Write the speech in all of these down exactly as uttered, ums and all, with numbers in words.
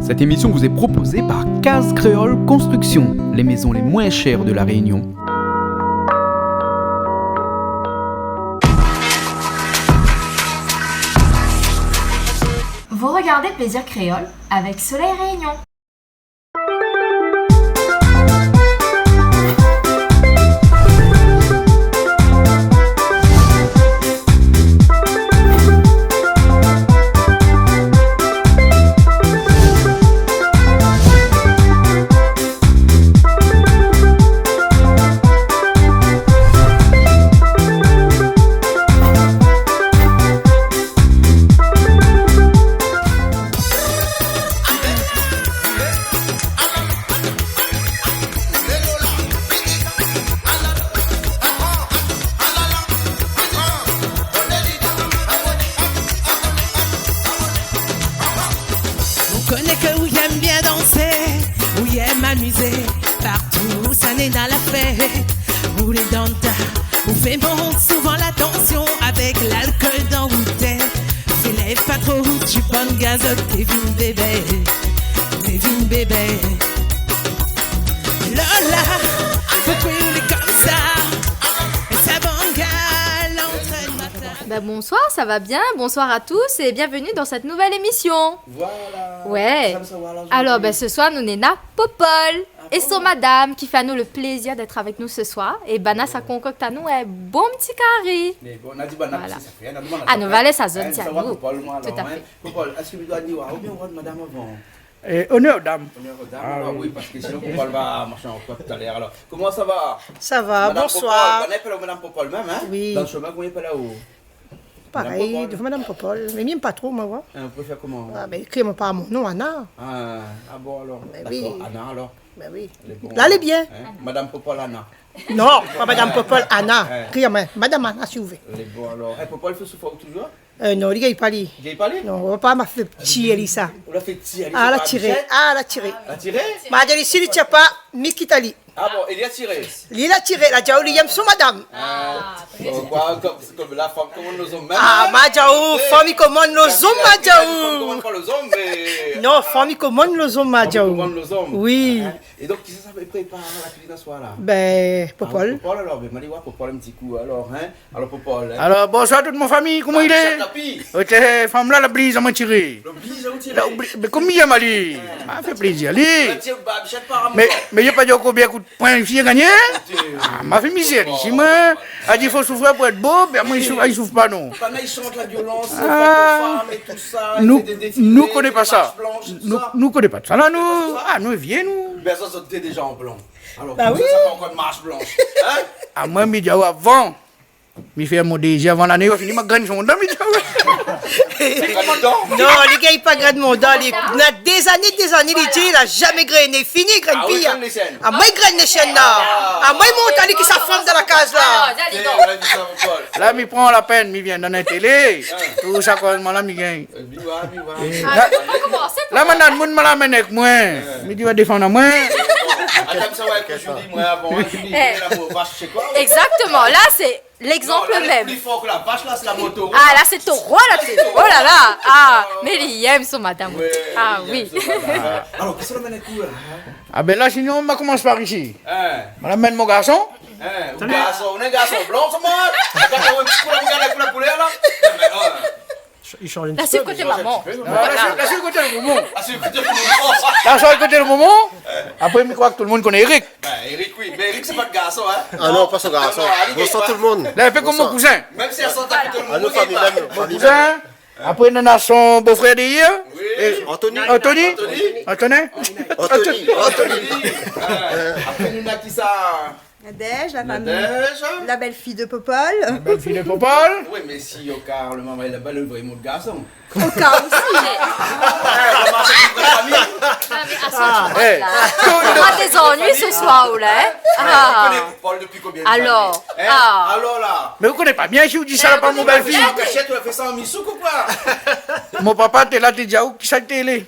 Cette émission vous est proposée par Case Créole Construction, les maisons les moins chères de La Réunion. Vous regardez Plaisir Créole avec Soleil Réunion. Ou koné ke ou yèm bien dansé, ou yèm amizé, partou ousa néna la fèt. Ou lé dan ta, ou fé mont souvan la tansion avèk lalkol dan ou tèt. Fé lèv pa tro, ou ti bann gazot, té vin bébé, té vin bébé. Lola, poukoué ou lé konmsa? Sa bann gal antrèn matin. Ben, bonsoir, ça va bien ? Bonsoir à tous et bienvenue dans cette nouvelle émission. Voilà. Ouais. Sa, sa va la, zordi. Alors, ben, ce soir, nou néna Popol et son madame qui fait à nous le plaisir d'être avec nous ce soir. É banna sa konkok anou in bon ti kari. Mé bon, na di banna, voilà, sa fé, na di banna. Ah, nou va lès azot, hein, sa va, Popol, moin, alor, hein. Tout à fait. Popol, èske mi doi di wa, oubien ou rod madame avan ? Eh, honneur aux dames. Honneur aux dames, ah oui, parske sinon, Popol va marshé an koi talèr, alor. Koman sa va ? Sa va, madame Popol, bonsoir. Banna i apèl aou madame Popol mèm, hein ? Oui. Dan shomin, koman i apèl aou ? Parèy, madame Popol. Madame Popol. Mé mi yèm pa tro, moin, wa. Hein, ou préfèr koman ? Ah, ben, ékri amoin pa mon non, Anna. Ah, ah bon, alor. Ben oui. Dakor, Anna, alor. Ben oui. Lé bon, alor. La lé bien. Hein ? Madame Popol Anna. Non, pa madame Popol Anna. Hein. Ékri amoin madame Anna, si ou vé. Lé bon, alor. Eh, Popol, i fé soufèr toujour ? Euh, non, li gingn pa li. Li gingn pa li ? Non, papa ma fé tir ali sa. Ou la fé tir ali, ah, la tiré. Ah, la tiré. La tiré ? Ma di ali, si li tir pa, mi kit ali. Ah bon, é li la tiré ? Li la tiré, la di aou li yèm son madame. Ah. Bon, koi, kom, sé kom la fanm i komann lo zom mèm, hein ? Ah, ma di aou, fanm i komann lo zom, ma di aou. Fanm i komann pa lo zom, mé... Non, fanm i komann lo zom, ma di aou. Fanm i komann lo zom. Oui. Hein ? É donk, kisa sa i prépar la kuizine aswar la ? Ben, Popol. Ah, Popol, alor, ben, ma alé wa Popol in ti kou, alor, hein ? Alor, Popol, hein ? Alor, bonsoir tout mon fami, koman i lé ? Ah, Michel Tapi. Oté, fanm la, la bliz amoin tiré. La bliz aou tiré. La bliz, mé koman i yèm ali ? Ah, fé plézir ali. Ou la tir, ba, Michel, par amour. Mé, mé yo pa di aou konbien kout poin li la gingné ? Dieu. Ah, ma fé mizèr isi, moin. A di, fo soufèr pou èt bo, ben, moin, i souf, i souf pa, non. Banna i shant la violans, ah, fèt o fanm é tousa, nou, i fé dé défilé, nou koné pa sa. Marsh blansh, tousa. Nou koné pa sa. La, nou, ah, nou vié, nou. Ben, sa, zot té déza an blan. Alor, ba oui, sa, sa fé ankor marsh blansh. Hein ? Ah, moin, mi di aou avan, mi fé mon dézi avan lané va fini, ma grin son dan, mi di aou. Li grin dan ? Non, li gingn pa grin mon dan, li, na dé zané, dé zané, li di, li la zamé griné, fini, grin pi. Ah oui, grin lé shèn. Ah, moin, grin lé shèn, la. Ah. Ah, moin, i mont ali ki sa fanm dan la kaz, la. Ah, di anou. Eh, ou la di sa, Popol. La, mi pran la pèn, mi vien dan la télé. Hein. Tousa, koman la, mi gingn. Eh, biwa, biwa. Eh, ah, la, fo pa komansé, la, madam, moun, ma la amenn avèk moin. Eh. Mi di, va défann amoin. Atann, sa va èt Julie, moin, avan, hein, Julie, eh, la mo vash, sé koi ? Exactement. La, sé l'exemple mèm. Non, la, lé pli for ke la vash, la, sé la moto. Ah, la, sé toro, la, sé, oh la la. Ah, mé li yèm son madam. Ouais, ah, li yèm son madam. Ah oui. Alor, kisa ou la amenn avèk ou, la, hein ? Ah ben la, sinon, ma komans par isi. Hein ? Ma la amenn mon garson. Hein, ou garson, ou néna garson blan, sa, moin. Gard, ou, in ti kou la, gard la koulèr, la. Mé, oh. I shanj in ti pé, mé... La, sé koté momon. Voilà. La, sé, la, sé koté momon. Ah, sé koté momon. La, sé koté momon. Apré, mi kroi ke tout lo moun i koné Eric. Ben, Eric, oui. Mé Eric, sé pa lo garson, hein. Ah non, pa son garson. Non, non, bonsoir tout lo moun. Bonsoir. La, i fé kom mon kouzin. Mèm si èl i shant avèk tout lo moun, fami mèm. Mon kouzin. Apré, nou néna son bofrèr dèrièr. Oui. Eh, Anthony. Anthony. Anthony. Anthony. Anthony. Anthony. Apré, nou néna kisa ? Nadège, la fami, Nadège, la bèl-fiy de Popol. La bèl-fiy de Popol. Oui, mé si, o ka ou, lo momon lé laba, li voi mon garson. O ka ou osi. Eh, la marsh avèk la fami. Non, mé a Ah, eh. Ou na dé zannui se soir, ou la, hein ? Ah. Ou koné Paul dopi konbien d'zané ? Alor, hein ? Ah. Alor la. Mé ou koné pa bien si ou di sa la, pa mon bèl-fiy. An kashèt, ou la fé sa an misou ou koi ? Mon papa té la, té di aou kisa té lé.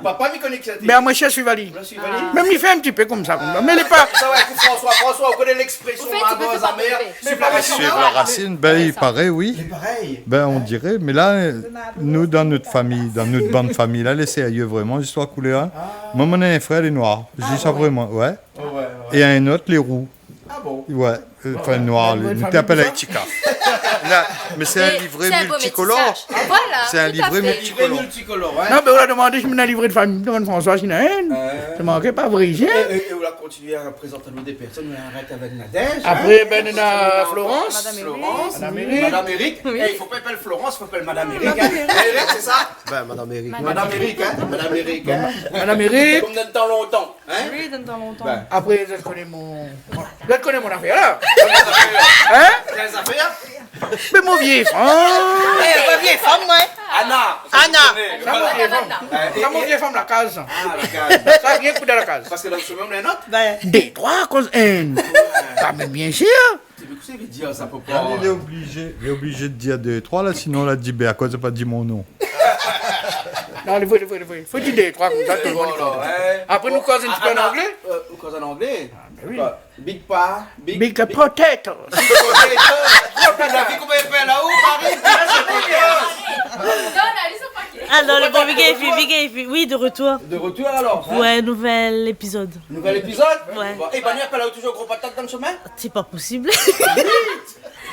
Papa, mi koné kisa té lé. Mé amoin, mi suiv ali. Ou la suiv ali ? Mé mi fé in ti pé konmsa, konmsa. Mé lé pa... Sa va, ékout, François, François, ou koné l'expression, ou fé in ti pé, ou fé in ti pé. Suiv la rasine. Suiv la rasine, ben, i paré, oui. Lé parèy. Ben, on diré, mé la, nou, dan nout famiy, dan nout bann famiy la, lé sérié vréman, zistoir koulèr, hein. Ah. Moin, mon in frèr, lé noir. Ah, zis apré moin, ouais. Ouais, ouais. É in ot, lé rou. Ah bon ? Ouais, euh, anfin, noir, nou té apèl ali Tikaf. La, mé sé in livré multikolor. Sé in livré multikolor. Voilà, tout à fait. Livré multikolor, ouais. Non, mé ou la domandé si moin néna livré de famiy, domann François si néna inn. Ouais. Sa manké pa vré, hein. É, é, é ou la kontinié a prézant anou dé pèrsone, ou la arèt avèk Nadège. Apré, ben, néna Florence. Madame Eric. Florence. Madame Eric. Madame Eric. Oui. Eh, i fo pa apèl Florence, i fo apèl Madame Eric, hein. Madame Eric. Madame Eric, sé sa ? Ben, Madame Eric, hein. Madame Eric, hein. Madame Eric. Konm dan tan lontan. Hein ? Oui, dan tan lontan. Ben. Apré, zot i koné mon, zot i koné mon afèr la. Hein ? Kèl afèr ? Mé mon vié fanm. Eh, pa vié fanm, moin. Anna. Anna. Sa mon vié fanm. Eh, sa mon vié fanm, la kaz. Ah, la kaz. Sa, rienk pou dan la kaz. Parske dan le somin, néna in ot. Ben. Dé, troi koz inn. Kan mèm, bien sir. Mé kosa i vé dir sa, papa ? Non, mé lé oblizé, lé oblizé de dir dé, troi la, sinon la di, ben, akoz ou la pa di mon nom ? Non, lé vré, lé vré, lé vré. Fo dir dé, troi, konmsa tout le moun i koné. Voilà, ouais. Apré, nou koz in ti pé an anglé. Ah, ah, euh, nou koz an anglé. Ah, ben oui. Koi ? Big pa, big, big potatoes. Big potatoes. Ou la vi koman i apèl la-o, Marie ? Ah, non, le bon, big, big, big, oui, de retour. De retour, alors, hein ? Ouais, nouvel épizod. Nouvel épizod ? Ouais. Bon, é ben, i apèl aou toujour gro patat dan le somin ? Sé pa posib.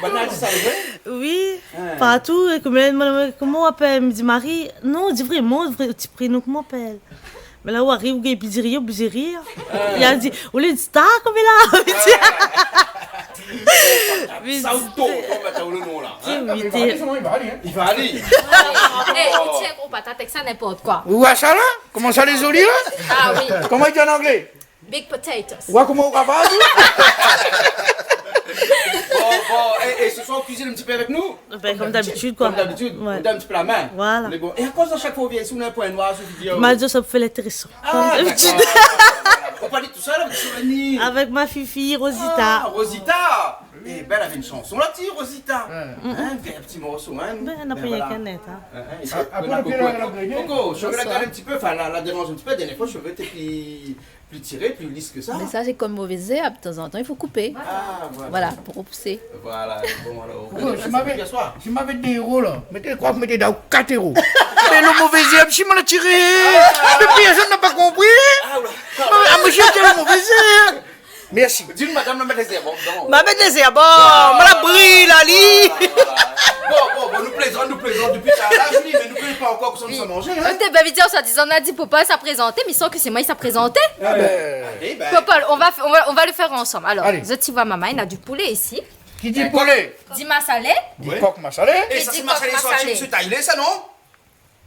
Banal, sa, oui. Oui, partou, é koman, koman ou apèl ? Mi di Marie. Non, di vréman, vré, ti prénon, koman ou apèl ? Mé la ou ariv, ou gingn pi dir rien, oblizé rir. Li la di, ou lé star, koman la ? Mi di, sa ou tonton, mèt aou le nom la, hein ? Oui, té... I va alé. Eh, ou tien gro patat èk sa, n'importe quoi. Ou oi sa la ? Koman sa lé zoli la ? Ah oui. Koman i di an anglé ? Big potatoes. Ou oi koman ou kapab ? Bon, bon, é, é se soir, ou kuizine in ti pé avèk nou ? Ben, konm dabitid, koi. Konm dabitid, ouais, ou donn in ti pé la min. Voilà. Mé bon, é akoz a shak foi ou vien isi, ou néna in poin noir sou figir ? Ma di, sa fé lintérésan. Ah, dakor. Ou pa lé tousèl, avèk Stéphanie ? Avèk mon fifi, Rosita. Ah, Rosita. Eh ben, lavé in shanson la-dsi, Rosita. Ouais. Hein, fé in ti morso, hein. Ben, na pa rienk in nèt, hein. Hein, hein, é sa, apré, Coco, Coco, shové la gingn in ti pé, anfin, la, la déranz in ti pé, dèrnié foi, shové té pli pli tiré, pli lis ke sa. Mé sa, sé konm mové zèrb, tazantan i fo koupé. Ah, voilà. Voilà, pou ropousé. Voilà, bon, alor, si mavé, si mavé dé éro la, mi té kroi ke mi té dan kat éro. Mé le mové zèrb, si moin la tiré. Mé pèrsone na pa konpri. Ah, oula. Ah, mésyé, té le mové zèrb. Mèrsi. Di madam la mèt lé zèrb, bon. Ma mèt lé zèrb, bon, ma la bril ali. Voilà. Bon, bon, bon, nou plézant, nou plézant dopi talèr la, Julie, mé nou koné pa ankor kosa nou sa manzé, hein. Té, ben, mi di, sa di, nou la di Popol sa prézanté, mé mi san ke sé moin sa prézanté. Ah ben, alé, ben. Popol, on va f-, on va, on va le faire ensemble. Alor, zot i voi, momon, néna du poulé isi. Ki di poulé ? Di masalé. Di kok masalé. É sa, di kok masalé. Sé masalé sorti, mésyé Taylé, sa, non ?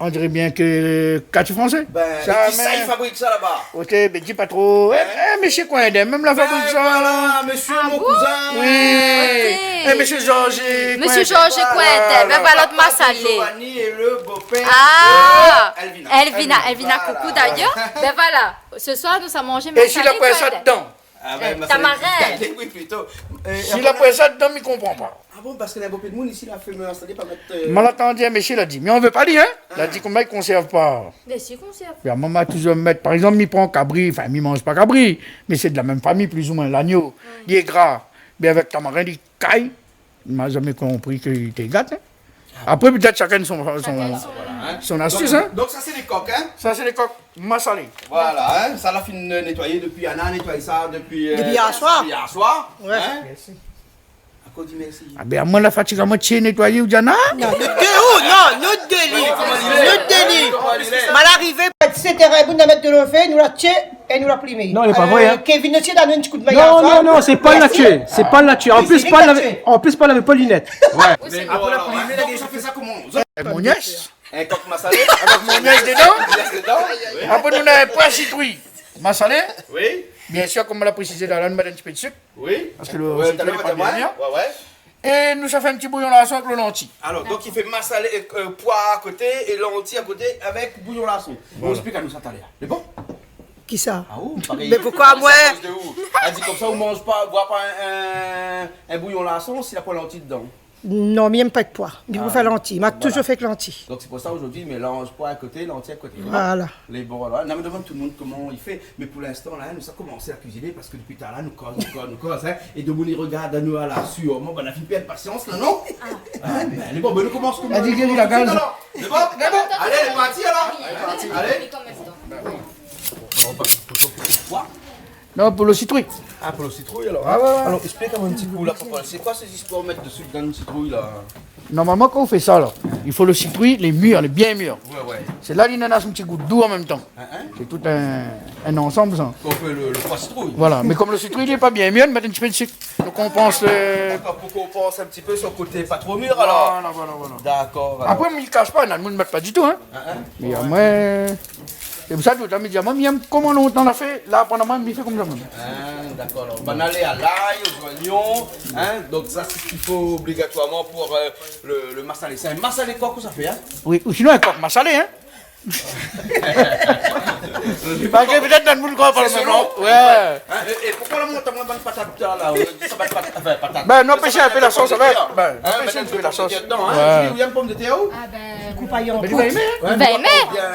On diré bien ke kati fransé. Ben, é kisa i fabrik sa laba ? OK, ben, di pa tro. Eh, eh, mésyé Coindin, mèm la fabrik sa. Ben voilà, mésyé mon kouzin. Ah bon ? Oui. OK. Eh, mésyé Georges Coindin. Mésyé Georges Coindin, ben voilà, lot masalé. Giovanni é le bopèr de Elvina. Ah, Elvina, Elvina, coucou d'ailleurs. Ben voilà, se soir nou sa manzé masalé Coindin. É si la près sa dedan ? Ah ben, masalé tamarin. Oui, plito. Si la près sa dedan, mi konpran pa. Ah bon, parske néna bonpé d'moun isi la fé, mé sa i fo pa mèt, euh... Ma la antann in mésyé la di, mé on vé pa li, hein ? La di koman i konsèrv pa. Mé si, i konsèrv. Mé momon toujour mèt, par égzanp, mi pran kabri, anfin, mi manz pa kabri, mé sé de la mèm famiy, pli ou moin, lagno. Li lé gra, mé avèk tamarin, li kay. Ma zamé konpri ke li té gat, hein. Apré, pétèt shakinn son, son, son astis, hein. Donk, donk sa sé lé kok, hein ? Sa sé lé kok masalé. Voilà, hein. Sa la fine nétoiyé dopi, Anna la nétoy sa dopi, euh, dopi yèr soir. Dopi yèr soir, hein. Mèrsi. Akoz di mèrsi ? Ah ben, moin la fatig amoin de nétoiyé, ou di Anna ? Non, nou dé, oh, non, nou dé li. Nou dé li. Ma la arivé, sèt èr é dmi, nou la mèt dolo fé, nou la tié é nou la plimé. Non, lé pa vré, hein. Kevin osi la donn in ti kou d'min. Non, non, non, sé Paul la tié. Sé Paul la tié. An plis, Paul lavé, an plis, Paul lavé pa linèt. Ouais. Mé apré la plimé, donk sa fé sa koman ? Avèk mon nyès. In kok masalé. Avèk mon nyès dedan. Mon nyès dedan. Oui. Apré, nou néna in poi sitrouy masalé. Oui. Bien sir, konm ma la présizé la, nou mèt in ti pé de sik. Oui. Parske le sitrouy lé pa bien. Ouais, ouais. É nou sa fé in ti bouyon larson avèk le lanti. Alor, donk, i fé masalé, euh, poi a koté é lanti a koté avèk bouyon larson. Voilà. Ou ésplik anou sa talèr. Lé bon ? Kisa ? Ah, ou, parèy. Mé poukosa moin ? Sa i dépann de ou. Èl i di konmsa, ou manz pa, ou boi pa in, in, in bouyon larson si la poin lanti dedan. Non, mi yèm pa èk poi. Mi préfèr lanti. Ah, voilà. Ma touzour fé èk lanti. Donk sé pou sa, zordi, mélanz poi a koté, lanti a koté. Voilà. Lé bon, alor. Non, mé domann tout domoun koman i fé. Mé pou linstan, la, nou sa komansé a kuiziné parske dopi talèr, nou koz, nou koz, nou koz, in. É domoun i rogard anou la, sirman, bin, la fine pèrd pasians, la, non ? Ah. Ah, bin, lé bon, bin, nou komans, komans, la di, la gaz. Alor. Lé bon ? Lé bon. Alé, lé parti, alor. Alé. Non, pou lo sitrouy. Ah, pou lo sitrouy, alor, in ? Ah, ouais, ouais. Alor, èksplik amoin in ti kou, la, papa. Sé koi sé zistoir mèt dsi dan lo sitrouy, la ? Normalman, kan ou fé sa, la, i fo lo sitrouy lé mir, lé bien mir. Ouais, ouais. Sé la li néna son ti gou dou an mèm tan. Hein, hein. Sé tout in, in ansanm, sa. Kan ou fé lo, lo poi sitrouy. Voilà. Mé kom lo sitrouy lé pa bien mir, nou mèt in ti pé de sik. Nou konpans, euh, Dakor, pou konpans in ti pé son koté pa tro mir, alor. Voilà, voilà, voilà. Dakor, alor. Apré, mi kash pa, néna moun i mèt pa ditou, in. Hein, hein. Mé amoin, sé pou sa, tout, in, mi di, amoin, mi yèm koman lontan la fé, la, pandan moin, mi fé konmsa, moin. Ah, dakor, alor. Bann alé a lay, o zoignon, in. Donk sa, sé sak i fo obligatoirman pou, euh, lo, lo masalé. Sé in masalé kok ou sa fé, in ? Oui, ou sinon in kok masalé, in. Parske pétèt dan lo moun i konpran pa lo mèm, non ? Sé selon. Ouais. In, é, é poukosa la mont amoin bann patat la, la, euh, sa bann pat-, anfin, patat. Bin, nou sa pèsh in pé la sos avèk. Bin, nou pèsh in pé la sos. Sa bann pomdetèr dedan, in. Ouais. Ou yèm pomdetèr, ou ? Ah bin, koup an koup. Mé li va èmé, in ? Li va èmé. Ou va bien,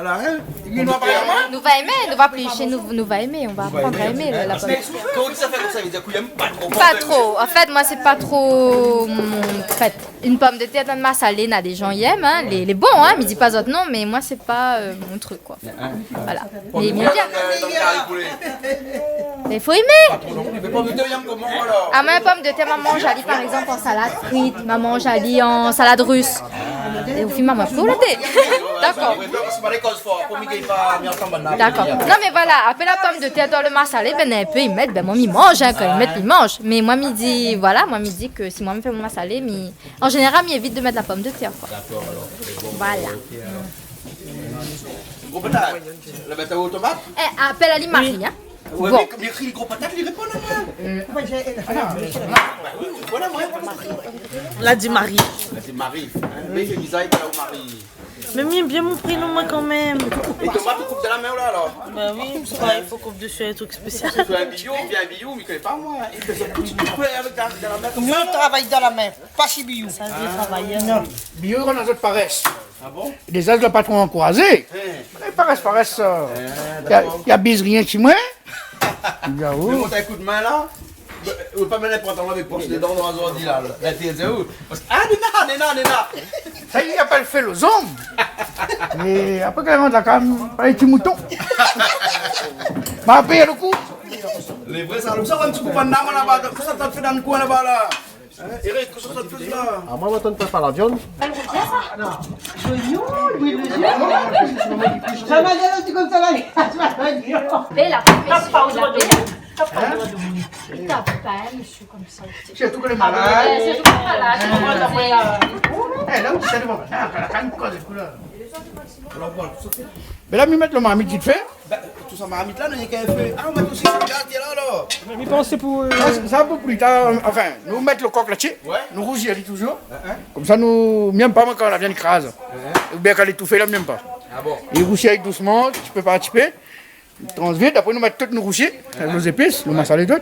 la, in ? Nou va èmé. Nou va èmé, nou va plish, nou, nou va èmé, nou va aprann a èmé la, la pomdetèr. Mé kan ou di sa fé konmsa, i vé dir ou yèm pa tro pomdetèr. Pa tro. An fèt, moin, sé pa tro mon, an fèt, in pomdetèr dan masalé, na dé jan i yèm, in, lé, lé bon, in, mi di pa zot non, mé moin, sé pa, euh, mon trik, koi. Voilà. Mé, mé bien. Mé fo èmé. Pa tro non pli. Mé pomdetèr, ou yèm koman, alor ? Ah, moin, pomdetèr, ma manz ali, par égzanp, an salad frit, ma manz ali an salad ris. É ou fine, ma manz pou la té. Dakor. Dakor. Non, mé voilà, apré la pomdetèr dan lo masalé, bin, in pé i mèt, bin, moin, mi manz, in, kan i mèt, mi manz. Mé moin, mi di, voilà, moin, mi di ke si moin, mi fé mon masalé, mi An zénéral, mi évit de mèt la pomdetèr, koi. Dakor, alor. Bon, voilà. OK, alor. Gro patat. La bèt a tomat ? Eh, apèl ali Marie, in. Ouais, bon. Mé, mé kri gro patat, li réponn amoin. Voilà, moin. La di Marie. La di Marie, in. Mé sé bizar, i apèl aou Marie. Mé mi yèm bien mon prénom, moin, kan mèm. É tomat, ou koup dan la min, la, alor ? Bin oui, parske i fo koup dési in trik spésial. Sé in biyo, bien in biyo, mi koné pa, moin. É bin, tout sak i koup avèk dan, dan la min, konmsa. Nou travay dan la min. Pa si biyo. Sa i vé travay, in. Non. Biyo, i rann dan zot parès. Ah bon ? Déza, zot la pa tro ankourazé. Hein. Mé parès, parès, sa. Ah, dakor. I a, i a biz rien si moin. Yaou. Mé moin, ta ékout, moin la, ou pa mèt pantalon avèk pos dedan, non, zordi la, la. La, té, sé ou ? Parske, ah, néna, néna, néna. Sa i apèl fé lo zonm. Mé apré, kan i rant la kaz, parèy ti mouton. Ma pèy lo kou. Lé vré, sa. Sa, in ti kou bann nam laba, kosa zot i fé dan lo koin laba, la ? Hein, Eric, kosa zot i fé la ? Ah, moin, mi atann pa la viann. Zonion, luil, zonion. Sa va, la, sé konmsa, la. Bèl, la, la, la. Tap pa, in, mésyé, konmsa. Sirtou kan lé malad. Ouais, sirtou kan lé malad. Eh, la, ou di sa, lé bon. Ah, kan la kan koz, ékout, la. Mé la, mi mèt lo marmit vit fé. Bin, tout sa marmit la, nou néna k'in fé. Ah, ou mèt osi lo gaz la, alor. Mi pans sé pou, euh, sa, sa pou pli tar, anfin, nou mèt lo kok la dsi. Ouais. Nou rouzi ali touzour. Hein, hein. Konmsa, nou, mi yèm pa, moin, kan la viann i kraz. Hein, hein. Oubien kan lé toufé, la, mi yèm pa. Ah bon ? É rouzi ali dousman, ti pé par ti pé. Transvit, apré nou mèt tout nou rouzi, hein, lo zépis, lo masalé, tout.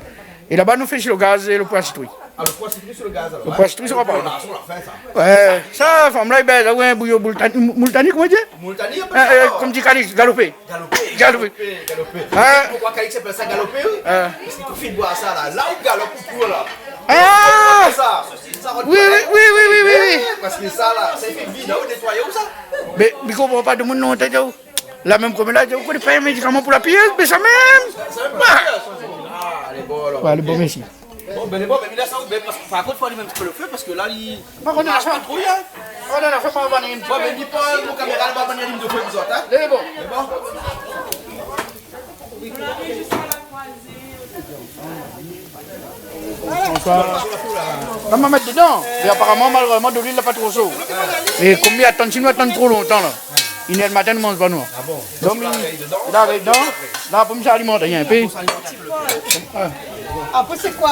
É laba, nou fé si lo gaz é lo poi sitrouy. Ah, lo poi sitrouy si lo gaz, alor, hein ? Lo poi sitrouy si lo gaz. Bon, la, sa, nou la fé sa. Ouais, sa, fanm la, i bèz, ah ouais, bouyon moultani, moultani, koman i di ? Moultani, i apèl sa, alor. Euh, euh, konm di Kaliks, galopé. Galopé, galopé, galopé. Hein ? Poukosa Kaliks i apèl sa galopé, oui ? Hein ? Parske ou fine boir sa, la. La, ou galop, ou kour, la. Ah ! Sa, sa, oui, oui, oui. Eh, parske sa, la, sa i fé vid, la, ou nétoy, ou sa ? Mé, mi konpran pa domoun, non, té, ou. La mèm, konm la, ou koné pa in médikaman pou la piyèz, mé sa mèm. Sa mèm pou la piyèz. Ah, lé bon, alor. Ouais, lé bon, mèrsi. Bon, bin, lé bon, bin, mi lès sa, bin, parske, par kont, fo alim in ti pé lo fé, parske la, li, li marsh pa tro, hein. Par kont, nou la fé pa vann in ti pé. Bon, bin, mi pran mon kaméra, la, va vann in ti pé pou zot, hein. Lé bon. Lé bon. Sa, la, ma mèt dedan. É aparaman, malérèzman, de luil la pa tro sho. É konm mi atann, si nou atann tro lontan, la, inn èr di matin, nou manz pa, nou. Ah bon ? Donk, mi, la, dedan, la, pou mi sa alimant, rien, pi. Apré, sé koi ?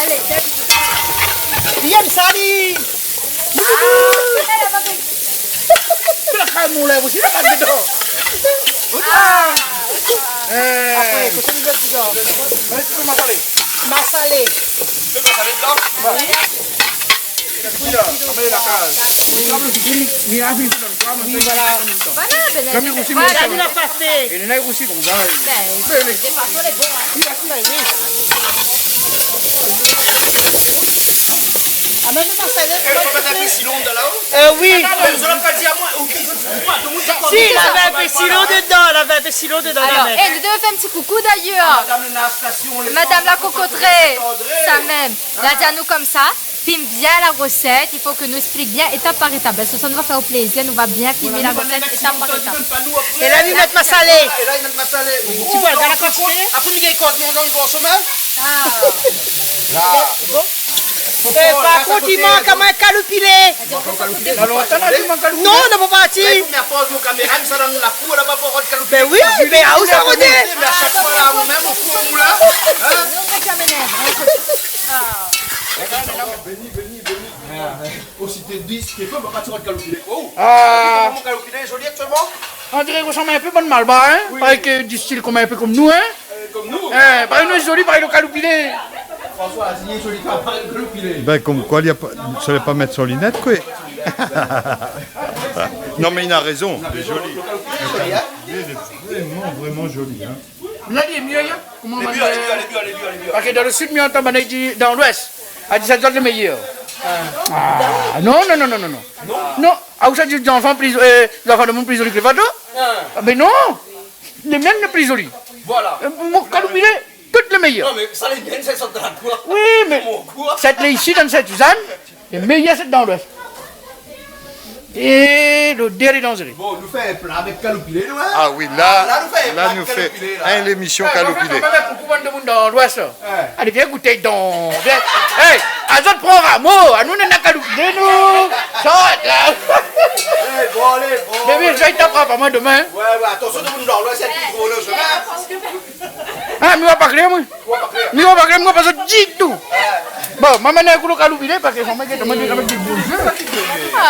Alé, tiens. Yann, sali. Ah, la kal mon lèv osi, la kal dedan. Ah. Eh. Apré, koté nou mèt dedan ? Mèt in ti pé masalé. Masalé. In ti pé masalé dedan ? Oui. Épi la, nou mèt la kal. Konmsa, nou fini, mi la fini dan le pla, mé... Oui, voilà. Voilà, ben, konm li rosi, voilà, nou la fé. É li la rosi konmsa, oui. Ben, de tout fason, lé bon, hein. Ben oui. Ah, mé non, sa lé... Eh, fo mèt in pé silon dedan la, oh. Euh, oui. Ah, mé zot la pa di amoin, OK, zot i di amoin, tout le monde i koné. Si, lavé in pé silon dedan, lavé in pé silon dedan. Alors, eh, nou devé fé in ti koukou d'ailleurs. Ah, madame Nastasion, Madame la Cocoterie, sa mèm. La di anou konmsa, film bien la recette, il faut que nou ésplik bien étap par étap. Ben, sé sa nou va fé aou plézir, nou va bien filmé la recette étap par étap. É la, li mèt masalé. É la, li mèt masalé. Ou, ou, ou, gard la kantité. Apré, mi gingn kont mon non, li va o shomaz. Ah. La. Bon. Fo pa, par kont, li mank amoin kaloupilé. Alor, atann, li mank kaloupilé. Non, non, pa parti. La, i fo mi poz mon kaméra, mi sa dan la kour laba pou rod kaloupilé. Ben oui, ben, ah, ou sa rodé ? Mé a shak foi, la, ou mèm, ou fou, ou la. Hein ? Non, mé kan mèm, hein. Ah. Veni, veni, veni. Ah, ouais. Osi té dis, ké fé, papa, ti rod kaloupilé. Oh. Ah. Koman kaloupilé, zoli aktièlman ? On diré i rosanm in pé bann Malbar, hein ? Oui. Parèy ke di stil konm, in pé konm nou, hein ? Euh, konm nou. Eh, parèy nou zoli, parèy lo kaloupilé. François, si li lé zoli, parèy lo kaloupilé. Ben, konm koi, li la pa, sa lé pa mèt son linèt, koi. Non, mé li na rézon, li lé zoli. Lo kaloupilé lé zoli, hein ? Li lé vréman, vréman zoli, hein. La, li lé myé, hein. Koman... Lé myé, lé myé, lé myé, lé myé. Parske dan le sid, mi antann banna i di, dan l'ouest, a di sa doi èt le méyèr. Ah, non, non, non. Non. Non, ah, ou sa di zanfan pli, euh, zanfan demoun pli zoli ke le vato ? Ah. Ah, ben non. Le mien lé pli zoli. Voilà. Euh, mon kaloupilé, tout le méyèr. Non, mé sa, lé bien, sa i sort dan la kour. Oui, mé... Mon kour. Sèt lé isi, dan Sint-Sizane, le méyèr, sé dan l'ouest. É lodèr lé danzéré. Bon, nou fé in pla avèk kaloupilé, nou, hein ? Ah oui, la, ah, la, nou fé in pla avèk kaloupilé, la. Hein, lémisyon kaloupilé. Eh, nou fé kanmèm in koukou bann demoun dan l'ouest, la. Hein. Alé, vien gout don. Vien. Hey, azot pran ramo, anou, nou néna kaloupilé, nou. Sort, la. Eh, bon, alé, bon, alé, bon. Bébé, mi sa tap atrap amoin domin. Ouais, ouais, atansion, demoun dan l'ouest, sé pli gro, le shomin. Ah, mi oi pa klèr, moin. Ou oi pa klèr. Mi oi pa klèr, mi oi pa zot ditou. Bon, ma amenn in kou lo kaloupilé, parske fo mi gèt, mi gèt, mi gèt. Ah,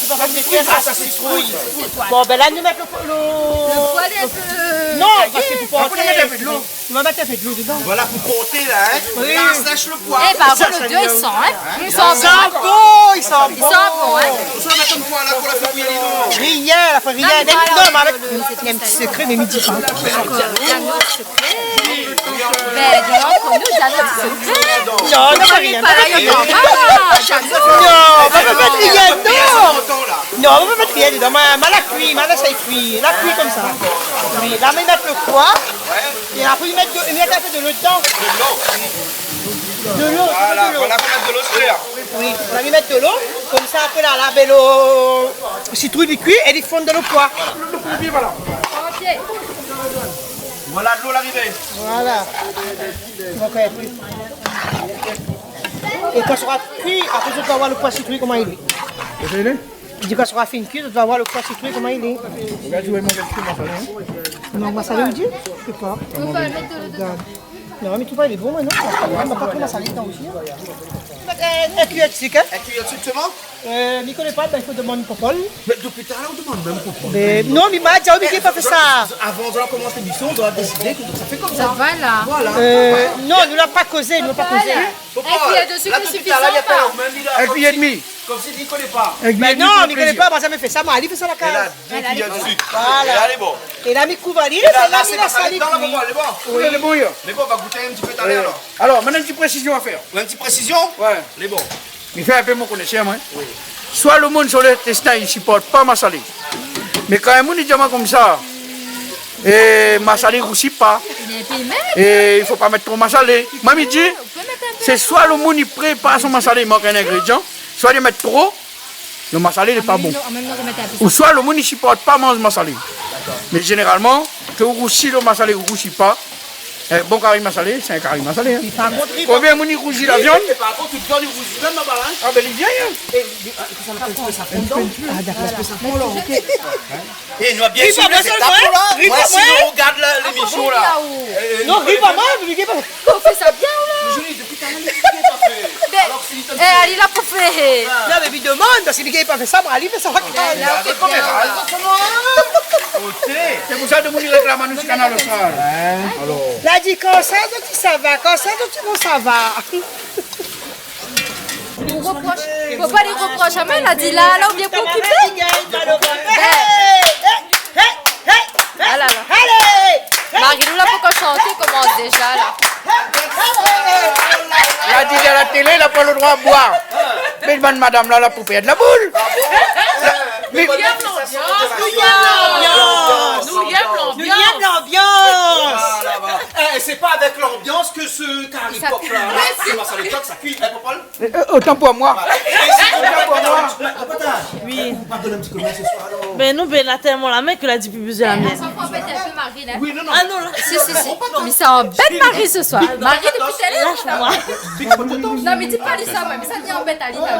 sé pa sa sitrouy. Bon, bin la, nou mèt lo, lo... Lo poi lé in pé... Non, parské pou porté, nou va mèt in pé dolo dedan. Voilà, pou porté la, hein. Oui. La, sèsh lo poi. Eh, par kont, lo dé, i san, hein. I san bon, i san bon. I san bon, hein. Sa, nou mèt lo poi la pou la fé bouyi, non. Rien, la fé rien. Non, mé avèk, lo, lo, lo, in ti sekré, mé mi di pa. Bin, donk, nou, Jeannot, sé... Non, non, na rien. Non, pa mèt rien dedan. Non, pa mèt rien dedan. Ma, ma la kui, ma la sa kui. La kui konmsa. Oui, la, mi mèt lo poi. É apré, mi mèt de, mi mèt in pé dolo dedan. Dolo, dolo. Voilà, voilà, fo mèt dolo, frèr. Oui, la, mi mèt dolo. Konmsa, apré, la, la, bin, lo sitrouy li kui é li fonn dan lo poi. Voilà. Voilà, dolo la arivé. Voilà. OK. É kan sa sra kui, apré, zot va oir lo poi sitrouy koman i lé. Désolé. Mi di, kan sa sra fine kui, zot va oir lo poi sitrouy koman i lé. Regard, ou vé manzé in ti pé masalé, hein ? Non, masalé, ou di ? Mi sé pa. Non, mé tout va alé bon, non ? Mi sa pa tro masalé dedan osi, hein. In kuiyèr de sik, hein ? In kuiyèr de sik solman ? Euh, mi koné pa, bin, i fo demann Popol. Mé dopi talèr ou demann mèm Popol. Mé non, mé ma di aou, mi gingn pa fé sa. Avan, avan la komans lémision, nou la désidé ke sa fé konmsa. Voilà. Voilà. Euh, non, nou la pa kozé, nou la pa kozé. Voilà. Popol, in kuiyèr de sik la, dopi talèr, li apèl aou mèm, li la... In kuiyèr de sik. Konmsi li koné pa. Bin non, mi koné pa, moin la zamé fé sa, moin, li fé sa la kaz. É la, dé kuiyèr de sik. Voilà. É la, lé bon. É la, mi kouv ali, é la, la, sa la, sé pa salé dedan, la, Popol, lé bon. Oui. Lé bon, va gout in ti pé talèr, alor. Alor, mi néna in ti présizion a fèr. In ti présizion ? Ouais. Lé bon. Mi fé in pé mon konésèr, moin. Oui. Soi lo moun si lo tèstin, i siport pa masalé. Mé kan in moun i di amoin konmsa, é, masalé i rousi pa. É i fo pa mèt tro masalé. Moin, mi di, sé soi lo moun i prépar son masalé, i mank in ingrédian, soi li mèt tro, lo masalé lé pa bon. Ou soi lo moun i siport pa manz masalé. Mé zénéralman, ke ou rousi lo masalé, ou rousi pa, in bon kari masalé, sé in kari masalé, hein. Konbien moun i rousi la viann ? Mé par kont, tout viann i rousi mèm laba, hein. Ah, bin, li vien, hein. É, é, é, sa, sa, sa, sa fon dedan. Ah, dakor. Sa fon la, OK. É, nou la bien suiv lé zétap, la. Ri pa moin, ri pa moin. Moin, si nou rogard la, lémision, la. Non, ri pa moin, mi gingn pa. Ou fé sa bien, la. Mé Julie, dopi talèr, li gingn pa fé. Mé, alor, si li... É, ali la pou fé. Non, mé mi demann, parské li gingn pa fé sa, moin, ali fé sa. É, la, ou fé bien, la. Sé pou sa demoun i réklam anou si Kanal Austral. Hein ? Alor. La di, kan sa, zot i sava, kan sa, zot i sava. Ou roprosh, fo pa li roprosh amoin, la di la, la, ou bien pou okipé. Bin. Alé, alé. Alé. Marie-Lou la pankor shanté, komans déza la. La di a la télé, la pa lo droi boir. Mé bann madam la, la pou pèrd la boul. La, mé nou yèm lanbians, nou yèm lanbians. Nou yèm lanbians. Voilà, voilà. Eh, sé pa avèk lanbians ke se kari kok la, sé masalé kok, sa kui, hein, Popol ? Euh, euh, otan pou moin. Voilà. É si, otan pou moin. Ou pa done in ti kou d'min se soir, alor ? Bin non, bin, la tèlman la min ke la di pi bézoin la min. Sa fo anbèt in pé Marie, la. Oui, non, non. Ah non, la. Si, si, si. Mé sa anbèt Marie se soir. Marie, dopi talèr, lash amoin. Non, mé di pa li sa, mé sa i anbèt ali, la.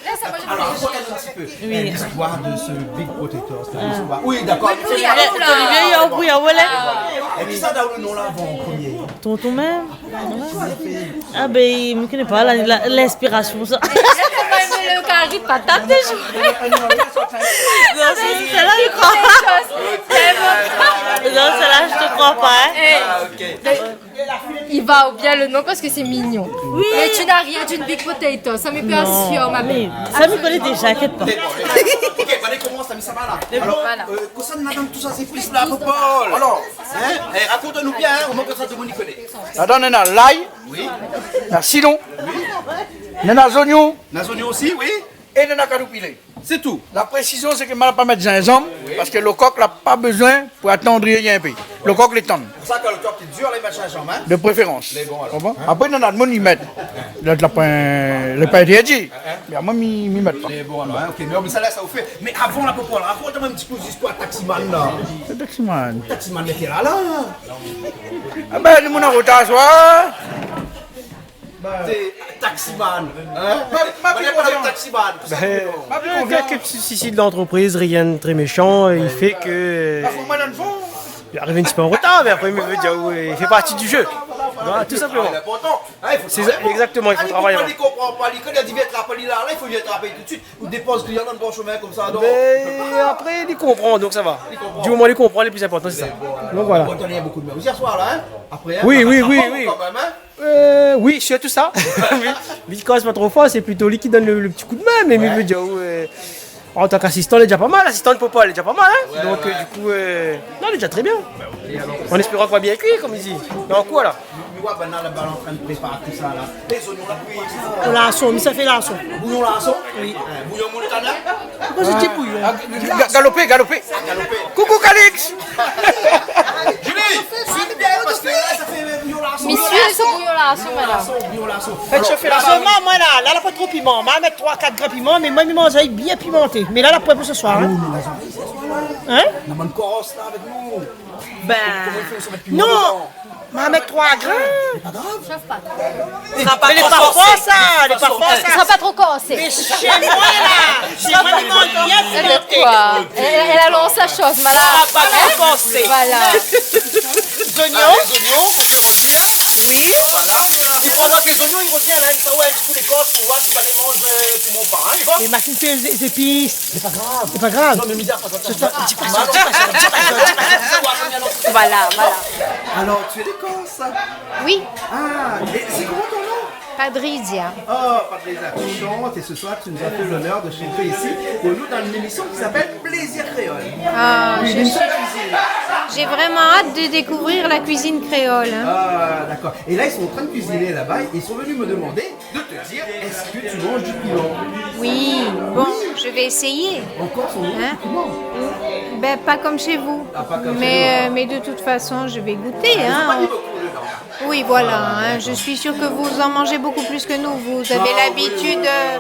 Lès amoin, je... Alor, fo gard in ti pé. Oui. Listoir de se Big Potato, sé listoir. Oui, dakor. Olivier, Olivier, oui, voilà. É kisa la done lo non la avan, an promié ? Tonton mèm. Ah bin, mi koné pa, la, la, linspirasion, sa. Lo kari patat, déza. Non, sé, sé la, mi kroi. Non, sé la, mi kroi pa, hein. Eh, i va bien lo non parské sé mignon. Oui. Mé tu n'as rien d'une big potato, sa mi pé asir, ma bèl. Sa mi koné déza, inkièt pa. OK, alé, komans, sa va la. Alor, voilà. Euh, kosa nou néna dan tout sa, sé plis la, Popol. Alor, hein, eh, rakont anou bien, hein, omoin konmsa tout demoun i koné. Ladan néna lay, oui, néna sitron, oui, néna zonion. Néna zonion osi, oui. É néna kadoupilé. Sé tou. La présizion, sé ke ma la pa mèt zinzanm, parske lo kok la pa bezoin pou atandri rien in pé. Lo kok lé tann. Pou sa, kan lo kok lé dir, la, i mèt zinzanm, in ? De préférans. Lé bon, alor. Konpran ? In ? Apré, nana d'moun i mèt. Lot la poin, lé pa intèrdi. In, in. Mé amoin, mi, mi mèt pa. Lé bon, alor, in, ok. Mé, mé sa la, sa ou fé. Mé avan, la, pou, pou, rakont amoin in ti kou zistoir taximan, la. Lo taximan. Taximan, lété la, la. Ah ben, nou, moun an rotar, swa. Sé taximan, in ? Ma, ma, Madame, konfians. Taximan, pou sa, ben, ma, ben, konfians. Quelques petits soucis de l'entreprise, rien de très méchant, et il fait que, euh, il arrive un petit peu en retard, mais après, mi vé dir, ouais, il fait partie du jeu. Voilà, tout simplement. Ah, lé inportan. In, i fo travay avan. Sé sa, exactement, il faut travailler avant. Ah, li konpran, li konpran pa, li, kan li di vien trap ali la, la, i fo vien trap ali tout suit. Ou dépoz klian dan lo bon shomin konmsa, donk. Ben, apré, li konpran, donk sa va. Li konpran. Du moment li konpran, le plus important, sé sa. Mé bon, alor. Donk, voilà. Bon, ou la néna bonpé d'mèm osi aswar la, in ? Apré, in, oui, oui, oui, oui, kan mèm, in ? Euh, oui, sirtou sa. Oui. Li koz pa tro for, sé plito li ki donn le, le ti kou d'min, mé, ouais, mi vé dir, euh, an tan k'asistan, lé déza pa mal, asistan de Popol, lé déza pa mal, in ? Ouais, donk, euh, ouais, du kou, euh, non, lé déza trè bien. An éspéran k'ou va bien kui, konm i di. Donk, voilà. Mi, mi oi banna laba an trin prépar tout sa la. Lé zoignon la, oui. Larson, mi sa fé larson. Bouyon larson ? Oui. In, bouyon moul kanar ? Poukoi ou di bouyon ? Ah, ga-, ga-, galopé, galopé. Ah, galopé. Koukou, Calix. Julie, suiv bien, parske la, sa fé bouyon larson. Misié, sé bouyon larson, madam. Bouyon larson, bouyon larson. Fé shofé larson. Alor, la, moin, la, la, la pa tro piman. Ma mèt troi, kat grin piman, mé moin, mi manz avèk bien pimanté. Mé la, la poin pou se soir, in. Oh, nou la zorèy se soir la. In ? La bann Koros la avèk nou. Ben, koman i fé, sa mèt piman dedan ? Non, ma mèt troi grin. Lé pa grav. Shof pa tro. Sa pa tro korsé. Mé lé pa for sa, lé pa for sa. Sa pa tro korsé. Mé shé moin la, shé moin, mi manz bien pimanté. Avèk koi ? Èl, èl, èl i lans la shoz, madam. Sa pa tro korsé. Voilà. Zoignon. Ah, lé zoignon, fo fé rovnir. Oui. Voilà. I fo atann ke lé zoignon i rovien la, i fo, ouais, in ti kou lékors pou voir si sa i manz, euh, pou mon pa, in, lé bon ? Mé ma fine fé zé-, zépis. Sé pa grav. Sé pa grav. Non, mé mi di, atann, atann, atann. Voilà, voilà. Alors, tu es de Corse ? Oui. Ah, et c'est comment ton nom ? Padrizia. Oh, Padrizia, tu chantes et ce soir, tu nous as fait l'honneur de chanter ici pour nous dans une émission qui s'appelle Plaisir Créole. Ah, je suis, j'ai vraiment hâte de découvrir la cuisine créole, hein. Ah, d'accord. Et là, ils sont en train de cuisiner là-bas et ils sont venus me demander de te dire, est-ce que tu manges du piment ? Oui, bon, je vais essayer. En Corse, on mange du piment. Hein ? Ben, pas comme chez vous. Ah, pas comme chez nous. Mais, euh, mais de toute façon, je vais goûter, hein. Ah, ils ont pas mis beaucoup dedans. Oui, voilà, hein, je suis sûre que vous en mangez beaucoup plus que nous. Ah oui, oui, oui, oui, oui. Vous avez l'habitude, euh,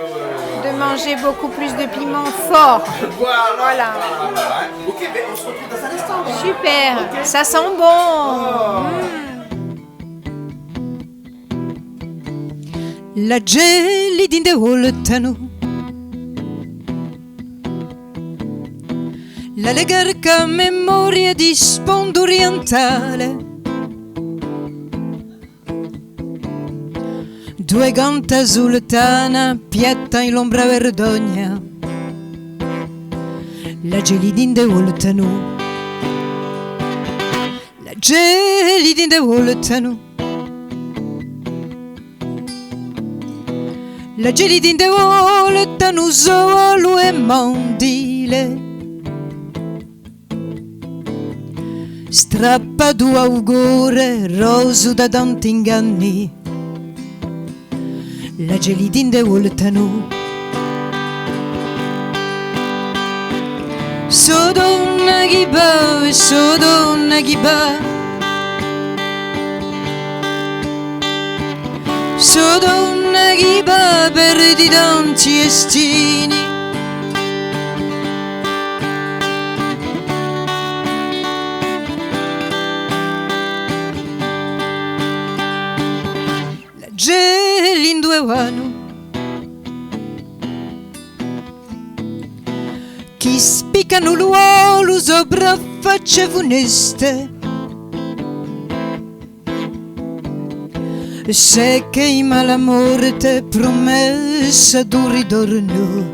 de manger beaucoup plus de piments forts. Voilà, voilà, voilà. Voilà. Ok, ben, on se retrouve dans un instant, alors. Super, ça sent bon. Oh. Mm. La djeli dinde oltano. La legarca memoria di sponda orientale. Due ganta sultana, piata in l'ombra verdogna. La djeli dinde oltano. La djeli dinde oltano. La djeli dinde oltano, zoalo e mandile. Strapado augore, roso da dantingani. La djeli dinde oltano. Sodona giba, sodona giba. Sodona giba, perdi dan tiestini. La djeli dinde wano. Ki spikano luolu zobra face funeste. Se ke i ma la morte promesa du ridorno.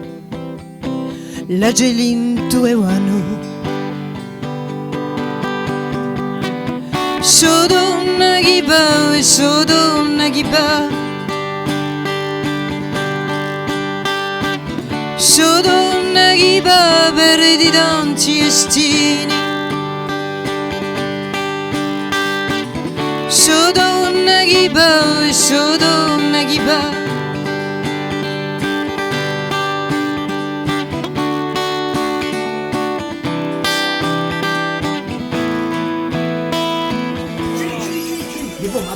La djeli dinde wano. Sodona giba, sodona giba. Sodona giba, perdi dan tiestini. Sodona giba, sodona giba.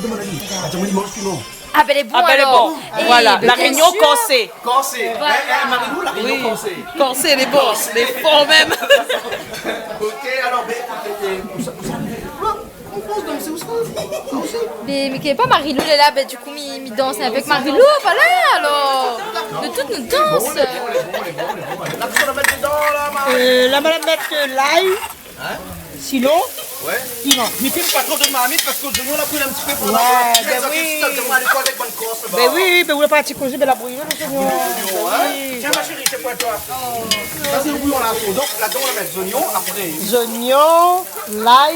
Demann ali. Atann, li manz piman. Ah ben, lé bon. Ah ben, lé alor. Bon. Eh, voilà. La Rényon korsé. Korsé. Voilà. Eh, eh, Marilou, La Rényon korsé. Korsé, lé bon. Lé for mèm. Ok, alor, ben, ékout, ékout, ousa, ousa, ousa, ousa, ousa, ousa. Mé, mé ké pa Marilou lé la, ben, du kou, mi, mi dans avèk Marilou, voilà, alor. De tout, nou dans. Bon, lé bon, lé bon, lé bon, lé bon. La, kosa nou mèt dedan, la, Marilou ? Euh, la, madam mèt, euh, lay. Hein ? Silon. Ouais. Piman. Mèt pa tro de marmit parske zoignon la bril in ti pé pou la. Ouais, ben oui. Sa, sé tout, sé moin, lé koi avèk bann kors laba. Ben oui, ben oui, la parti kozé, ben la bril, zoignon. Zoignon, hein ? Oui. Tiens, ma chérie, c'est pour toi. Sa, sé lo bouyon la. Donk, ladan, nou mèt zoignon, apré. Zoignon, lay,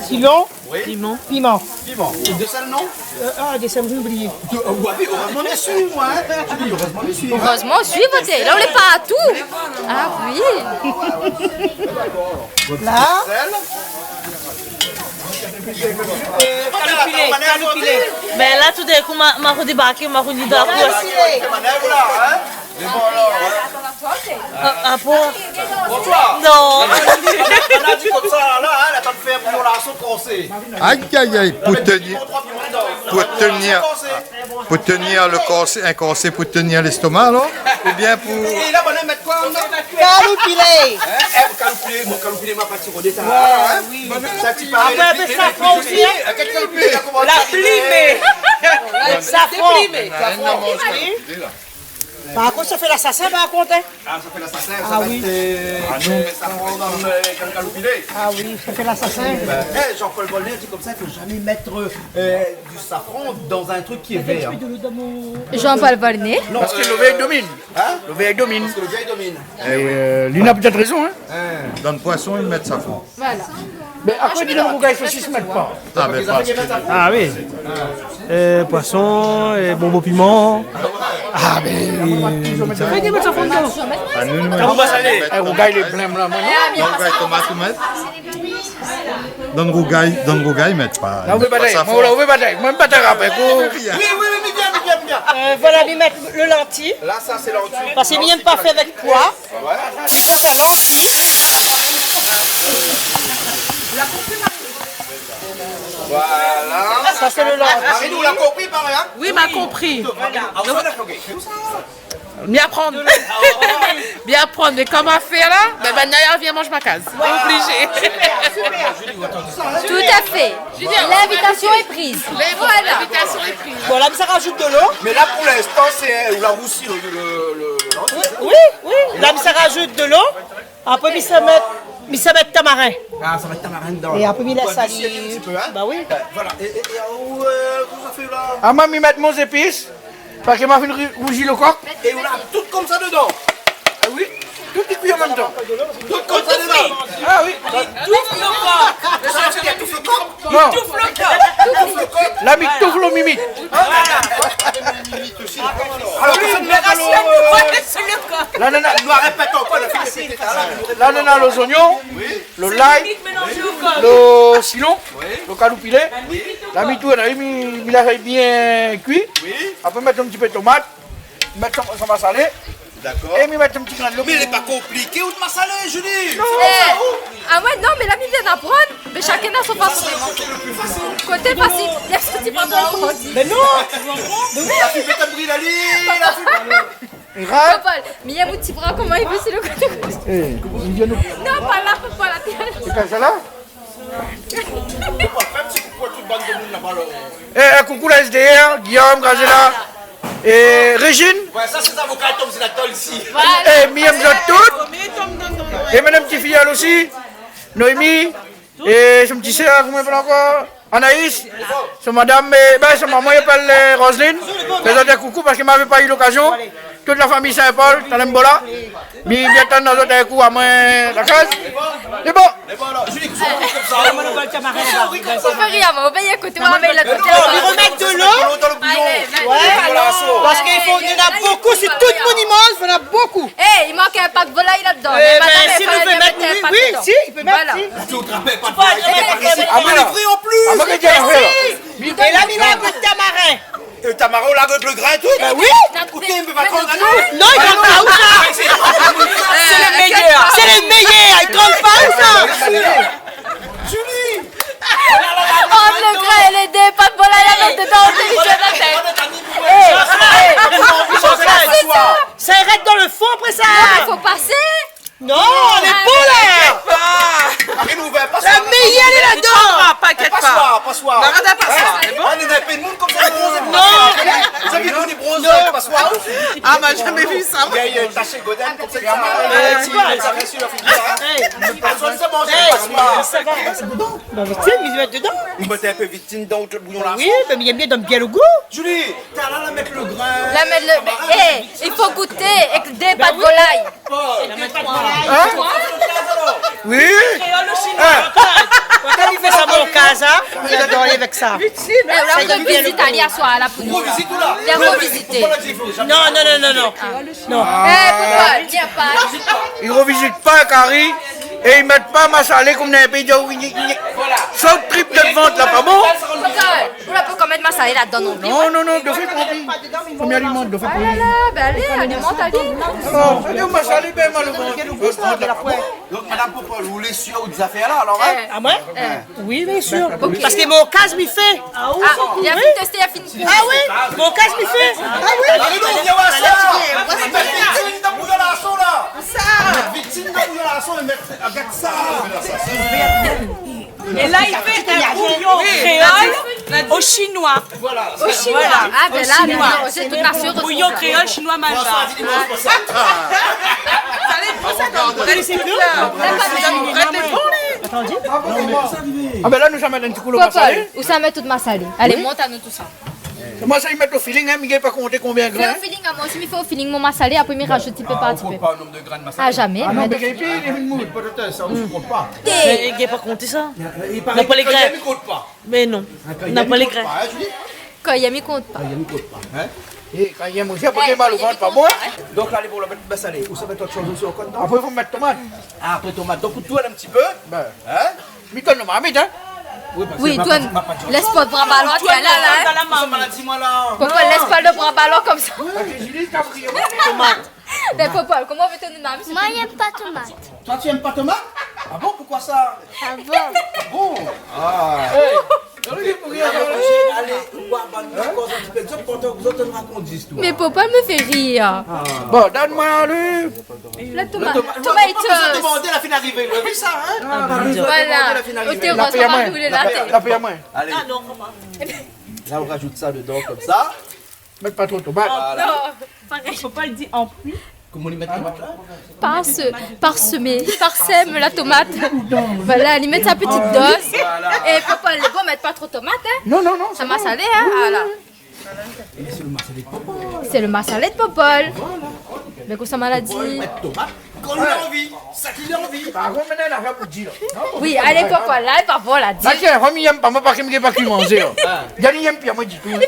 silon, oui, piman. Piman. Piman. É de sèl, non ? Euh, ah, de sèl, mi la oublié. De, euh, ouais, mé erèzman mi suiv, moin, hein. Erèzman mi suiv, hein. Erèzman, suiv, té. La, ou lé partou. Ah oui. La. Sèl. Euh, kaloupilé, kaloupilé. Mé la, toudinkou, ma, ma rodébarké, ma roni dan la kour. Kaloupilé. Mé bon, alor, hein. Ah, ah bon ? Bonsoir. Non. Madam la di konmsa, la, hein, la tann fé bouyon la, son korsé. Aïe, aïe, aïe, pou tenir, pou tenir, pou tenir le korsé, in korsé pou tenir lèstoma, alor ? Oubien pou... É la, madam mèt koi andan ? Kaloupilé. Hein ? Eh, kaloupilé, moin, kaloupilé, ma parti rodé sa, hein ? Ouais, oui. Sa, ti paré. Apré, avèk safran osi, hein ? Avèk kaloupilé, la, koman sa, la plimé. Safran. Safran. Oui. Par kont, sa fé lasasin, par kont, hein. Ah, sa fé lasasin, sa va èt, euh, safran dan, euh, kal-, kaloupilé. Ah oui, sa fé lasasin. Ben, eh, Jean-Paul Volnay la di konmsa, i fo zamé mèt, euh, du safran dan in trik ki lé vèr. Jean-Paul Volnay. Non, parske lo vèr i domine. Hein ? Lo vèr i domine. Parske lo vèr i domine. Eh oui, euh, li na pétèt rézon, hein. Hein. Dan poison, i mèt safran. Voilà. Mé apré, di donk, rougay sosis, mèt pa. Ah, mé pa. Ah oui. Euh, poison, é bonbon piman. Ah, mé... Fé dé mèt safran dedan. Ah, nou, nou, nou. Koman sa lé ? Eh, rougay lé blin, la, moin, non ? Donk, rougay, tomat, ou mèt ? Donk, rougay, donk, rougay, mèt pa. La, ou vé batay. Moin, la, ou vé batay. Moin, mi batay apré, kou. Oui, oui, oui, mi vien, mi vien, mi vien. Euh, voilà, mi mèt lo lanti. La, sa, sé lanti. Parske mi yèm pa fé avèk poi. Ouais. Sa sé lanti. Voilà. Sa sé lo lanti. Marie, ou la konpri, parèy, hein ? Oui, ma konpri. Ah, ou la konpri. Mi aprann. Mi aprann, mé koman fé la ? Ben, banna i vien manz ma kaz. Oblizé. Tout à fait. L'invitation est prise. Voilà. L'invitation est prise. Bon, la, mi sa rajout dolo. Mé la, pou linstan, sé, euh, ou la rousi lo, lo, lo, lo lanti. Oui, oui, oui. La, mi sa rajout dolo. Apré, mi sa mèt, mi sa mèt tamarin. Ah, sa va èt tamarin dedan. É apré, mi lès ali. Fo adisione in ti pé, hein ? Bah oui. Euh, voilà. É, é, é, euh, koman sa fé la ? Ah, moin, mi mèt mon zépis. Parske ma fine rou-, rouzi lo kok. É ou la tout konmsa dedan. Ah oui, tout i kui an mèm tan. Tout konmsa dedan. Ah oui. Touf lo kok. Sa i vé dir touf lo kok ? Non. Touf lo kok. Touf lo kok. La mi touf lo mimit. Voilà. Alor, kosa nou mèt dan lo, euh, la, nana, nou répèt ankor, la fine répété sa la. La, nana, lo zoignon. Oui. Lo lay, lo silon, lo kaloupilé, la mi tourn, la mi, mi lès bien kui. Oui. Apré, mèt in ti pé tomat, mèt son, son masalé. D'accord. É mi mèt in ti grin dolo. Mé lé pa konpliké, out masalé, Julie. Non. Eh, ah ouais, non, mé la mi vien aprann, mé shakinn na son fason. Koté fasil, i fo ti pran konprann. Mé non. Mé oui. La fine mèt in bril ali, la fine. Grave. Papa, mi yèm out ti bra, koman i vé si lo koté. Eh, mi vien de... Non, pa la, pa la. Sé pa sa la ? Fé in ti koukou a tout bann demoun laba, la. Eh, eh, koukou la S D R, Guillaume, Gazela, é Régine. Ouais, sa sé zavoka i tonm si la tol isi. Voilà. Eh, mi yèm zot tout. É madam ti fiyèl osi. Noémie. É son ti sèr, koman i apèl ankor ? Anaïs, son madam, é, ben, son momon i apèl, euh, Roselyne. Fé azot in koukou parske ma pa u lokazion. Tout la fami Saint-Paul, Talembola. Mi vien tann azot in kou amoin la kaz. Sé bon. Ou fé ri amoin, ou vien koté amoin, mé la... Non, mi remèt dolo. Alé, mèt dolo. Ouais. Parske i fo, néna bonpé, sé tout moniman, néna bonpé. Eh, i mank in pak volay ladan. Eh, mé madam, mé si nou vé mèt, oui, oui, si, i pé mèt, si. Voilà. Ou trap pa de volay, sé pa isi. Ah, mé non. Lé vré an plis. Ah, mé mé bien, voilà. É la, mi la mèt tamarin. É tamarin, ou la mèt lo grin é tout ? Ben oui. Oké, mé pa tro. Non, i grin pa, ou sa ? Sé lo méyèr. Sé lo méyèr, i grin pa, ou sa ? Julie. Oh, lo grin, lé Passoir. Arèt la passoir, sé bon ? Ah, néna in pé d'moun konmsa i bronz avèk passoir. Non. Zot la vi demoun i bronz avèk passoir ? Ah, ma zamé vi sa, moin. Néna, néna in tash godène konmsa, sa. Ah, sa i fé la figir, in. Hey. Passoir, sé bon, sé passoir. Hey, sa va. Ba, vit fé, mi mèt dedan. Ou mèt in pé vit fé dedan, out bouyon la. Oui, mé mi èm bien, i donn bien lo gou. Julie, talèr la mèt lo grin. La mèt lo, eh, i fo gouté èk dé pat volay. Paul. Hein ? Oui. Kréol ou shinoi, Paul ? Kan i fé sa, mon kaz, hein ? Li ador alé avèk sa. Eh, ou la fé vizit ali aswar la pou nou. Ou vizit ou la ? Vien vizité. Non, non, non, non, non. Non. Eh, Paul, vien pa. I rovizit pa, kari, é i mèt pa masalé konm dan in péi, i di, oui, oui, oui. Voilà. Sort trip de vant la, pa bon ? Paul, ou la pa ankor mèt masalé ladan non pli. Non, non, non, dofé, tanpi. Konbien aliman, dofé ? Ah la la, bin alé, aliman ali. Alor, alé, ou masalé, bin, mal o vant. Donk, madam Popol, ou lé sir out zafèr la, alor, hein ? Eh. Ah, moin ? Eh. Oui, bien sûr. Ok. Parske mon kaz mi fé. Ah, li la fine tèsté, li la fine. Ah oui, mon kaz mi fé. Ah oui. Alé, non, vien voir sa. Vit fé dedan bouyon larson la. Sa. Vit fé dedan bouyon larson, mé argard sa. É la, li fé in bouyon kréol o shinoi. Voilà. O shinoi. Voilà. Ah, bin la, o shinoi. Mé non, sé tout la sir. Bouyon kréol shinoi malbar. François, dis-moi, c'est pour ça. Sa lé bon, sa, kan mèm. Sa lé bon, li. Ah bin la, nou sa mèt in ti kou lo masalé. Popol, ou sa mèt tout masalé. Alé, mont anou tousa. Moin sa i mèt o feeling, hein, mi gingn pa konté konbien grin. Fé o feeling, amoin osi mi fé o feeling, mon masalé, apré mi rajout ti pé par ti pé. Ah, ou konp pa o nonb de grin masalé. Ah, jamé. Ah non, mé pétèt sa, ou konp pa. Mé i gingn pa konté sa. Na pa lé grin. Kan i yèm, i kont pa. Mé non. Hein, kan i yèm, i kont pa, hein, Julie ? Kan i yèm, i kont pa. Kan i yèm, i kont pa, hein ? É kan i yèm osi, apré, mal o vant, pa bon, hein ? Donk la, lé bon, la mèt masalé. Ou sa mèt ot shoz osi ankor dedan ? Apré, fo mèt tomat. Ah, apré tomat. Donk, ou tourn in ti pé. Bin. Hein ? Mi tourn lo marmit, hein ? Oui, parske... Oui, ma tourn. Pa, pa, pa, lès pa lo bra balan, tourn la, la, hein ? Sa maladi, moin, la. Popol, lès pa lo bra balan konmsa. Parske Julie, kapri. Tomat. Mé Popol, koman ou vé tourn lo marmit ? Moin, mi yèm pa tomat. Toi, tu aimes pas tomate ? Ah bon, pourquoi ça ? Ah bon ? Ah bon ? Ah. Hey. Alé, ou va bann koz in ti pé, zot pantan, zot i rakont zistoir. Mé Popol i fé rir. Ah. Bon, donn amoin lo La tomat. La tomat. Tomat. Ou la pa bezoin demandé, la fine arivé. Ou la vi sa, hein ? Ah, pa bezoin demandé, la fine arivé. Voilà. Oté, la pèy amoin. La pèy amoin. Alé. Ah non, koman ? La, ou rajout sa dedan, konmsa. Mèt pa tro tomat. Voilà. Non, parèy. Fo pa dir an plis. Koman i mèt tomat la ? Pars-, parsemé, parsèm la tomat. Voilà, li mèt sa ti doz. Voilà. É Popol, lé bon, mèt pa tro tomat, hein. Non, non, non, sa va. Sa i sa alé, hein, oui, oui, voilà. Oui. Mé sé lo masalé de Popol. Sé lo masalé de Popol. Voilà. Mé kosa maladi ? Popol i mèt tomat kan li la anvi, sak li la anvi. Par kont, mintnan, na rien pou dir la. Oui, alé, Popol, la, lé pa bon, la di. La, tiens, fami, yèm pa, moin, pa ki mi gingn pa ki manzé, la. Ah. Gard, yèm pi amoin ditou, hein.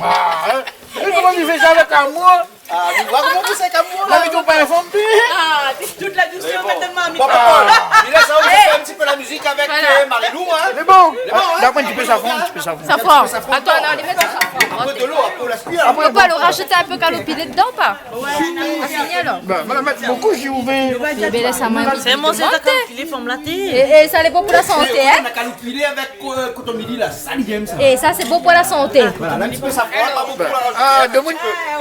Ah, hein. É koman i fé sa avèk amour ? Ah, mé voilà koman ou fé sa avèk amour, la. Non, mé ou pa inform, pi. Ah, tout la dousèr, mé bon, madam Mami. Bon, bon, bon. Ah. Mé la, sa, ou fé in ti pé la mizik avèk, euh, Marilou, hein. Voilà. Lé bon. Lé bon, hein. Donn amoin in ti pé safran, in ti pé safran. Safran. Atann, non, li mèt safran. In pé dolo, apré ou lès kui, hein. Apré, bon, ou rajout in pé kaloupilé dedan, pa ? Ouais. Ah, fini alor. Bin, voilà, mèt bonpé, si ou vé. Bin, lès amoin. Sé mon, sé ta kaloupilé, fanm la té. É, é sa lé bon pou la santé, hein ? Na kaloupilé avèk, euh, koton mili la, sa li yèm sa. É sa, sé bon pou la santé. Voilà, in ti pé safran, pa bonpé, la rajout. Ah, in ti pé,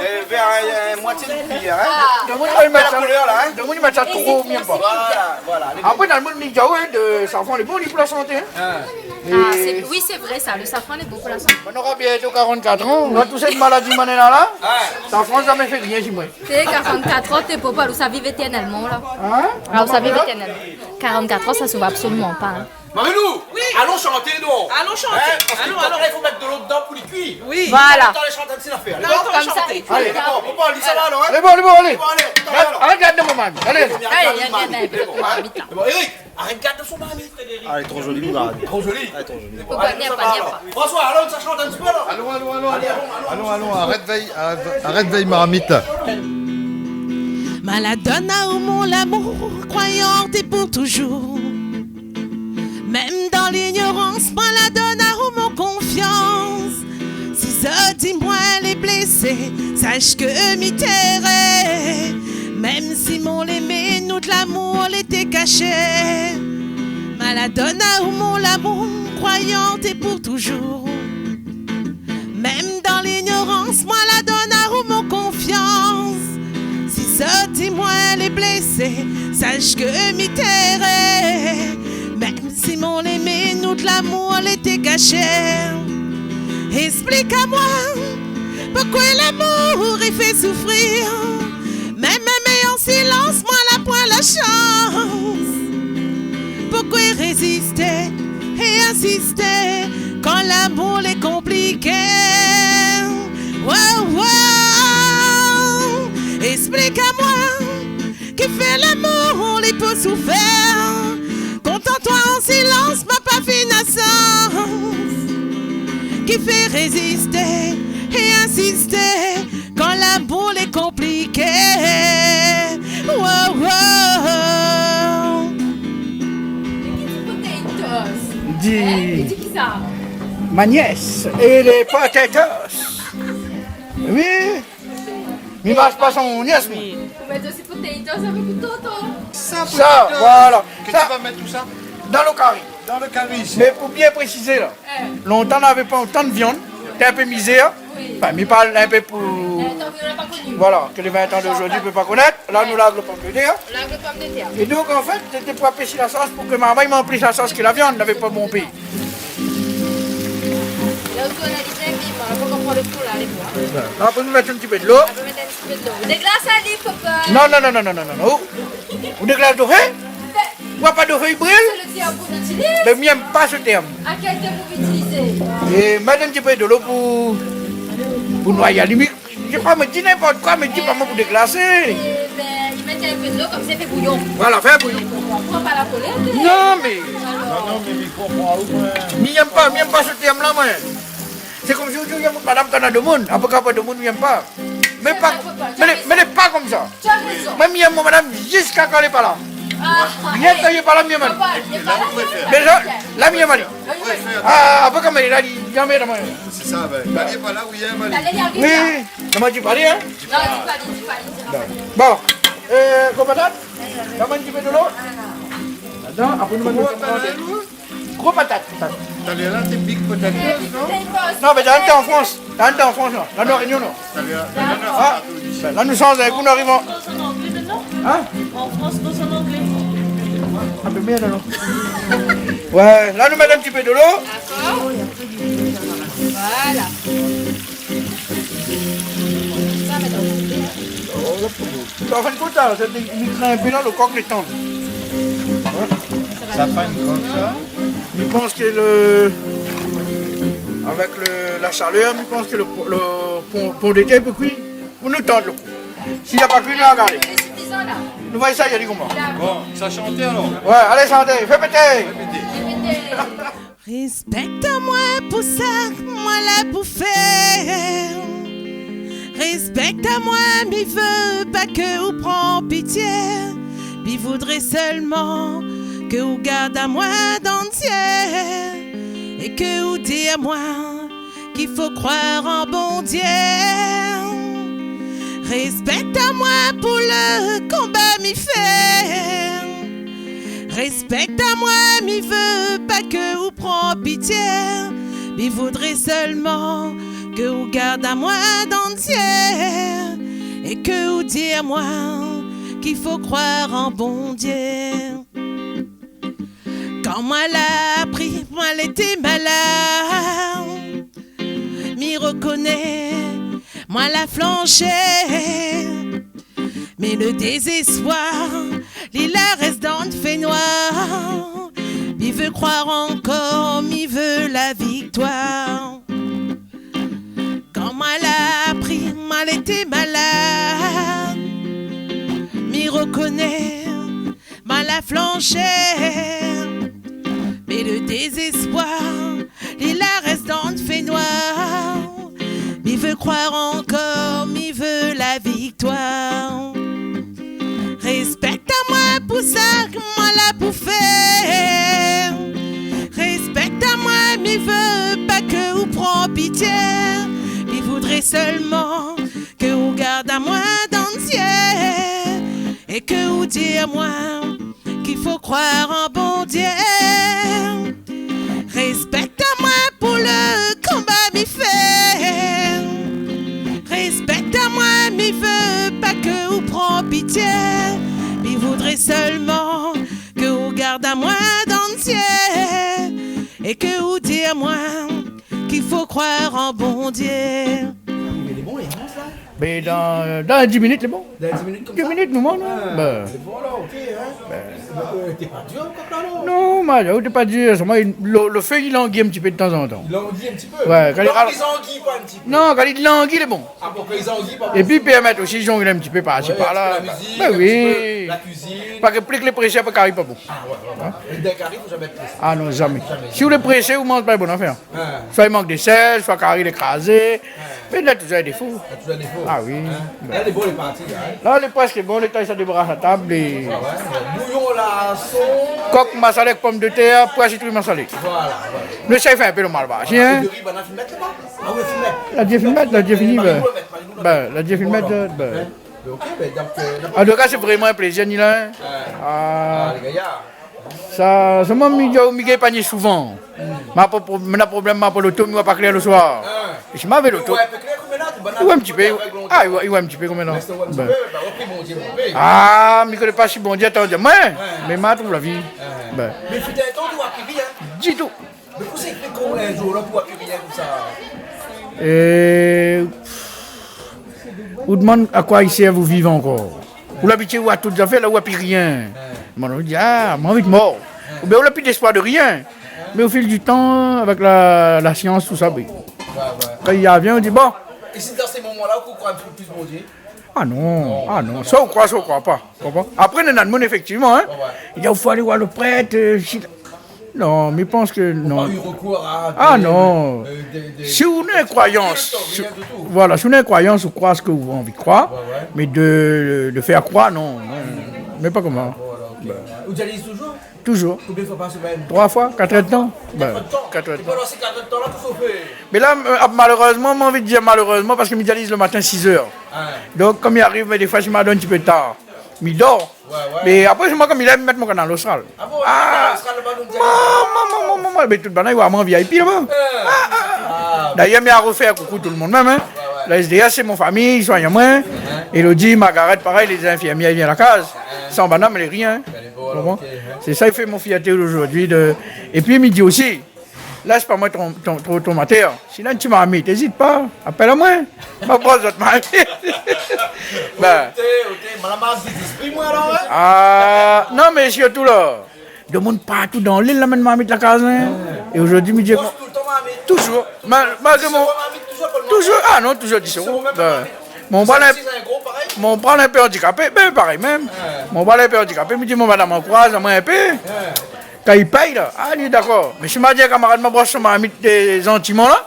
euh, vèr, euh, moitié de kuiyèr, hein. Ah. Donk, ou mèt la koulèr la, hein. Donk, ou mèt sa tro, bien pa. Voilà, voilà. Apré, dan lo monn, i di, ouais, de safran, lé bon, li, pou la santé, hein. Ah. Ah, sé, oui, sé vré sa, lo safran lé bon pou la santé. Moin nora bientôt quarante-quatre ans, ou va tous èt malad, moin la la. Ah. Safran, sa i fé rien, si moin. Té, quarante-quatre ans, té, Popol, ou sa viv étèrnèlman, la. Hein ? Ah, ou sa viv étèrnèlman. Quarante-quatre ans, sa i sov absoliman pa, hein. Marilou, oui, alon shanté, non ? Alon shanté. Hein ? Parske alon, alon. Tomat la, i fo mèt dolo dedan pou li kui. Oui. Voilà. Atann, alé shant in ti zafèr. Alé, bon. Konmsa. Alé, bon, Popol, li sava, alor, hein ? Lé bon, lé bon, alé. Lé bon, alé. Alé, alé, gard mon mari. Alé. Alé, alé, alé. Lé bon, hein ? Lé bon, Eric. Arèt gard son marmit. Ah, lé tro zoli, gard. Tro zoli. Ah, lé tro zoli. Bon, alé, nou sava, alor. François, alon, sa shant in ti pé, alor. Alon, alon, alon. Alé, alon, alon. Alon, alon, arèt vèy, arèt, arèt vèy marmit. Ma la donn aou mon lamour, kroiyan té pou toujour. Mèm dan lignorans, ma la donn aou mon konfians. Si zot di moin lé blésé, sash ke mi tèré. Mèm si mon lémé, nout lamour lété kashé. Ma la donn aou mon lamour, kroiyan té pou toujour. Mèm dan lignorans, ma la donn aou mon konfians. Si zot di moin lé blésé, sash ke mi tèré. Mèm si mon lémé, nou lamour lété gashé. Esplik amoin, poukosa lamour i fé soufrir? Mèm, mèm an silans, moin la poin la shans. Poukosa rézisté é insisté kan lamour lé konpliké? Wow, wow. Esplik amoin, ki fé lamour lé pou soufèr. Kontant amoin an silans, ma pa fine asans. Ki fé rézisté é insisté kan lamour lé konpliké? Wow, wow. Di... Hein? Di kisa? Ma nièce et les potatoes. Oui. Mi mash pa son nièce, moin. Oui. Ou mèt osi potatoes avèk tonton. Sa, sa, potatoes. Voilà. Ke sa, tu vas mettre tout ça dans le carry. Dans le carry ici. Mé pou bien présizé la, eh, lontan navé pa otan de viann, té in pé mizèr. Oui. Anfin, mi parl in pé pou... Vingt ans, on n'a pas connu. Voilà, ke lé vin an d'ozordi, i pé pa konèt. La, nou lav lo pomdetèr. Lav lo pomdetèr. É donk, an fèt, sété pou épési la sos, pou ke marmay i manz plis la sos ke la viann, navé pa bonpé. La, ou tourn ali bien vit, moin, la pankor pran lo fon la, lé bon, hein. Voilà. Apré, nou mèt in ti pé dolo. Apré, mèt in ti pé dolo. Déglas ali, papa. Non, non, non. Ou déglas dofé? Bin, ou la pa dofé, i bril. Sé lo ti amour de Chili. Mé mi yèm pa se tèrm. A kèl tèrm ou itiliz? É mèt in ti pé dolo pou, pou noyé ali. Mi, mi sé pa, mi di ninport koi, mi di pa moin pou déglasé. Eh ben, i mèt in pé dolo, konmsa i fé bouyon. Voilà, fé bouyon. Pran pa la kolèr, mé... Non, mé... Non, non, mé mi konpran, oui, moin. Mi yèm pa, mi yèm pa se tèrm la, moin. Sé konmsi ou di, ou yèm madam kan na domoun. Apré, kan na pa domoun, ou yèm pa. Mé pa, mé lé, mé lé pa konmsa. Tu as raison. Moin, mi yèm mon madam ziska kan lé pa la. Ah. Rienk kan lé pa la, mi yèm ali. Papa, lé pa la, mé la, la, mi yèm ali. Ah, apré, kan lé la, li, li anmèrd amoin. Sé sa, bin, kan lé pa la, ou yèm ali. Oui, non, mé di pa li, hein. Non, di pa li, di pa li, di pa li. Bon, euh, gro patat, la, in ti pé dolo. Atann, apré, nou va... Gro patat. Gro patat. Talèr la, té big patat, non? Non, mé la, nou té an Frans. La, nou té an Frans, la. La, nou La Rényon, non. Talèr la, talèr la, ah, bin, la, nou sanz, ékout, nou ariv an... An fransé, an anglé, mintnan? Hein? An fransé, an anglé. Ah, bin, mèrd, alor. Ouais, la, nou mèt in ti pé dolo. Dakor. Voilà. Sa, mèt an... An fin de kont, la, sé, mi krin in pé la, lo kok lé tann. Sa fine konmsa. Mi pans ke lo, avèk lo, la shalèr, mi pans ke lo, lo pom, pomdetèr i pé kui. Pou nou tant lo kou. Si la pa kui, nou va gardé. Lé sifizan, la. Nou va éséy, alé, koman. Bon, sa shanté, alor. Ouais, alé, shanté. Fé pété. Fé pété. Respèkt amoin pou sak moin la pou fé. Respèkt amoin, mi vé pa ke ou pran pitié. Mi voudré sèlman ke ou gard amoin dantié é ke ou di amoin k'i fo kroir an Bondié. Respèkt amoin pou lo konba mi fé. Respèkt amoin, mi vé pa ke ou pran pitié. Mi voudré sèlman ke ou gard amoin dantié é ke ou di amoin k'i fo kroir an Bondié. Kan moin la apri moin lété malad, mi rokoné moin la flanshé. Mé lo dézéspoir, li la rès dan fénoir. Mi vé kroir ankor, mi vé la viktoir. Kan moin la apri moin lété malad, mi rokoné moin la flanshé. Mé lo dézéspoir, li la rès dan fénoir. Mi vé kroir ankor, mi vé la viktoir. Respèkt amoin pou sak moin la pou fé. Respèkt amoin, mi vé pa ke ou pran pitié. Mi voudré sèlman ke ou gard amoin dantié é ke ou di amoin k'i fo kroir an Bondié. Respèkt amoin pou lo konba mi fé. Respèkt amoin, mi vé pa ke ou pran pitié. Mi voudré sèlman ke ou gard amoin dantié É ke ou di amoin k'i fo kroir an Bondié. Mé lé bon, lé bon, sa ? Mé dan, dan dis minit, lé bon. Dan dis minit konmsa ? Dis minit, nou manz, non ? Ah, bin. Lé bon, la, OK, in. Bin. Euh, té pa dir, kok la, non ? Non, ma, ou té pa dir, solman, lo, lo fé, li langi in ti pé de tanzantan. Li langi in ti pé ? Ouais, kan li... Donk, ral-, li langi pa in ti pé ? Non, kan li langi, lé bon. Ah bon, kan li langi, pa bon. Épi, pèrmèt osi zonglé in ti pé par isi, par la. Ouais, in ti pé la mizik, in ti pé la kuizine. Bin oui. Parske pli ke lé présé, apré kari pa bon. Ah, ouais, ouais, ouais. In ? É dan kari, fo zamé èt présé. Ah non, zamé. Zamé. Si ou lé présé, ou manz pa bon nafèr. Ah. Soi i mank de sèl, soi kari lé krazé. Ah. Mé na touzour défo. Na touzour défo. Ah oui. In ? Bin. La, lé bon, lé parti, la, in ? La, lé prèsk bon, lé tan sa débaras la tab, é... Ah ouais, ouais. Bouyon, la, son. Kok masalé èk pomdetèr, poi sitri masalé. Voilà, voilà. Mé sa i fé in pé lo malbar, in ? É de ri, banna fine mèt laba ? Ah oui, fine mèt. La déza fine mèt, la déza fini, bin. Bin, la déza fine mèt, bin. Bin, OK, bin, donk, euh, an tou ka, sé vréman in plézir, ni la, in. Ouais. Ah. Ah, lé gayar. Sa, sa, moin, mi di aou, mi gingn pa ni souvan. Ma pa pro-, mi na problèm, ma pa loto, mi oi pa klèr lo soir. Ah. É si mavé loto, ou oi in pé klèr konm la, ou banna, ou oi in ti pé. Avèk lontan. Ah, ou oi, ou oi in ti pé konm la. Mé sa, ou oi in ti pé, bin, OK, mon Dié, mon Dié. Ah, mi koné pa si Bondié atann amoin, ouais, mé ma trouv la vi. Ouais. Bin. Mé fut in tan, ou oi pi rien. Ditou. Mé kosa i fé ke ou lé in zour la pou oi pi rien konmsa ? É, ou demann a koi i sèrv ou viv ankor. Ou labitié oi tout zafèr, la ou oi pi rien. Ouais. Moin, ou di, ah, moin anvi mor. Ouais. Oubien ou na pi léspoir de rien. Ouais. Mé o fil di tan, avèk la, la sians, tousa, bin. Ouais, ouais. Kan i vien, ou di, bon. É si dan sé moman-la, ou kroi in ti pé plis Bondié ? Ah non, non, ah non, non. Soi ou kroi, soi ou kroi pa. Konpran ? Apré, néna demoun, éfèktivman, in. Ouais, ouais. I di, i fo alé oir lo prèt, euh, si... Non, mi pans ke non. Ou pa u rekour a... Ah, dé, non. Euh, dé, dé... Si ou na in kroiyans, si, rien ditou. Voilà, si ou na in kroiyans, ou kroi sak ou anvi kroir, ouais, ouais, mé de, de fèr kroir, non, non. Mé pa koman. Voilà, OK. Bin. Ou dializ touzour ? Touzour. Konbien foi par semèn ? Troi foi, katrèr d'tan. Katrèr d'tan ? Bin, katrèr d'tan. É pandan sé katrèr d'tan-la, kosa ou fé ? Mé la, euh, malérèzman, moin anvi dir malérèzman, parske mi dializ lo matin sizèr. Ah. Donk, kom mi ariv, mé défoi, si ma done in ti pé tar, mi dor. Ouais, ouais. Mé apré, sé moin, kom mi lèv, mi mèt mon Kanal Austral. Ah bon, ou mèt Kanal Austral laba, donk, dirèk ? Ah, momon, momon, momon, mé tout banna i oi amoin VIP laba. Euh. Ah, ah. Ah. Dayèr, mi arfé koukou tout lo moun mèm, in. Ouais, ouais. La SDA, sé mon fami, i soign amoin. Ouais. Élodie, Margaret, parèy, lé zinfirmièr, i vien la kaz. Ouais. San banna, mi lé rien, in. Bin, lé bon, alor, konpran ? OK, in. Sé sa i fé mon fièrté zordi de, épi mi di osi, lès pa moin trom-, trom-, tro-, tromaté, in. Si néna in ti marmit, ézit pa, apèl amoin. Ma pran zot marmit. Bin. OK, OK, ma la mark dézèspri, moin, alor, in ? Ah, non, mé sirtou la, demoun partou dan lil i amenn marmit la kaz, in. Ouais. É zordi, mi di, bros toultan marmit. Touzour. Ma-, malgré mon... Dis éro marmit, touzour, pou lo moman. Touzour, ah non, touzour dis éro. Dis éro mèm, bin, marmit. Mon bral, sa, sé in gro parèy ? Mon bral in pé andikapé, bin, parèy mèm. Ouais. Mon bral in pé andikapé, mi di, mon madam, ankouraz amoin in pé. Ouais. Kan i pèy la, ah, li lé dakor. Mé si ma di in kamarad, ma bros son marmit, euh, zantiman la,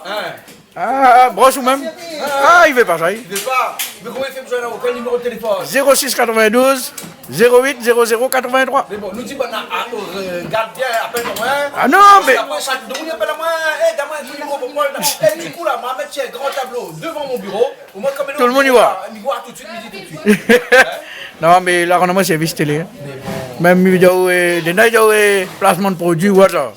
ah, ah, bros ou mèm. Ah, i vé pa sa, li. I vé pa. Mé koman i fé pou zoinn aou ? Kèl niméro téléfone ? Zéro six quatre-vingt-douze, zéro huit, zéro zéro quatre-vingt-trois. Mé bon, nou di, bon, ah, oh, euh, gard bien, apèl amoin. Ah non, mé... Parske apré, shak domoun i apèl amoin, eh, done amoin in kou niméro pou Paul. Eh, di kou la, ma mèt si in gran tablo dovan mon biro. Tout lo moun i oi. Mi oi tout suit, mi di tout suit. Non, mé la, rand amoin sèrvis télé, in. Mé bon. Mèm vidéo, euh, dé vidéo, euh, plasman de produi, ou oi sa.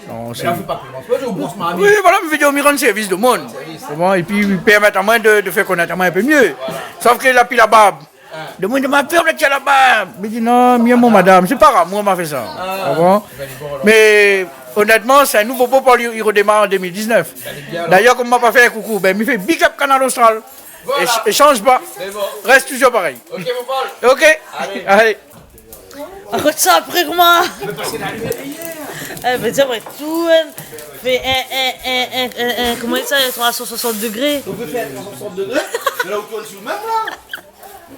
Non, mé sé la, fo pa komansé. Ou bros marmit. Oui, voilà, mé vidéo, mi rann sèrvis domoun. Sèrvis. Bon, épi, i pèrmèt amoin de, de fé konèt amoin in pé myé. Voilà. Sof ke la pi la barb. Ah. Domoun i di, ma fé, ou la tir la barb. Mi di, non, mi èm mon madam. Sé par amour ma fé sa. Ah. Ou konpran ? Bin, bon, alor. Mé, onètman, sé in nouvo pop, li, li rodémar an deux mille dix-neuf. Bin, lé bien, alor. Dayèr, kom ma pa fé in koukou, bin, mi fé big up Kanal Austral. Voilà. É sh-, é shanj pa. Mé bon. Rès touzour parèy. OK, mon Paul. OK. Alé. Alé. Akoz sa, apré, koman ? Mé parske la limyèr lé yèr. Eh, mé di, apré tou, in, fé in, in, koman i di sa, troi san soisant dégré. Ou pé fé troi san soisant dégré ? Mé la, ou tourn si ou mèm, la.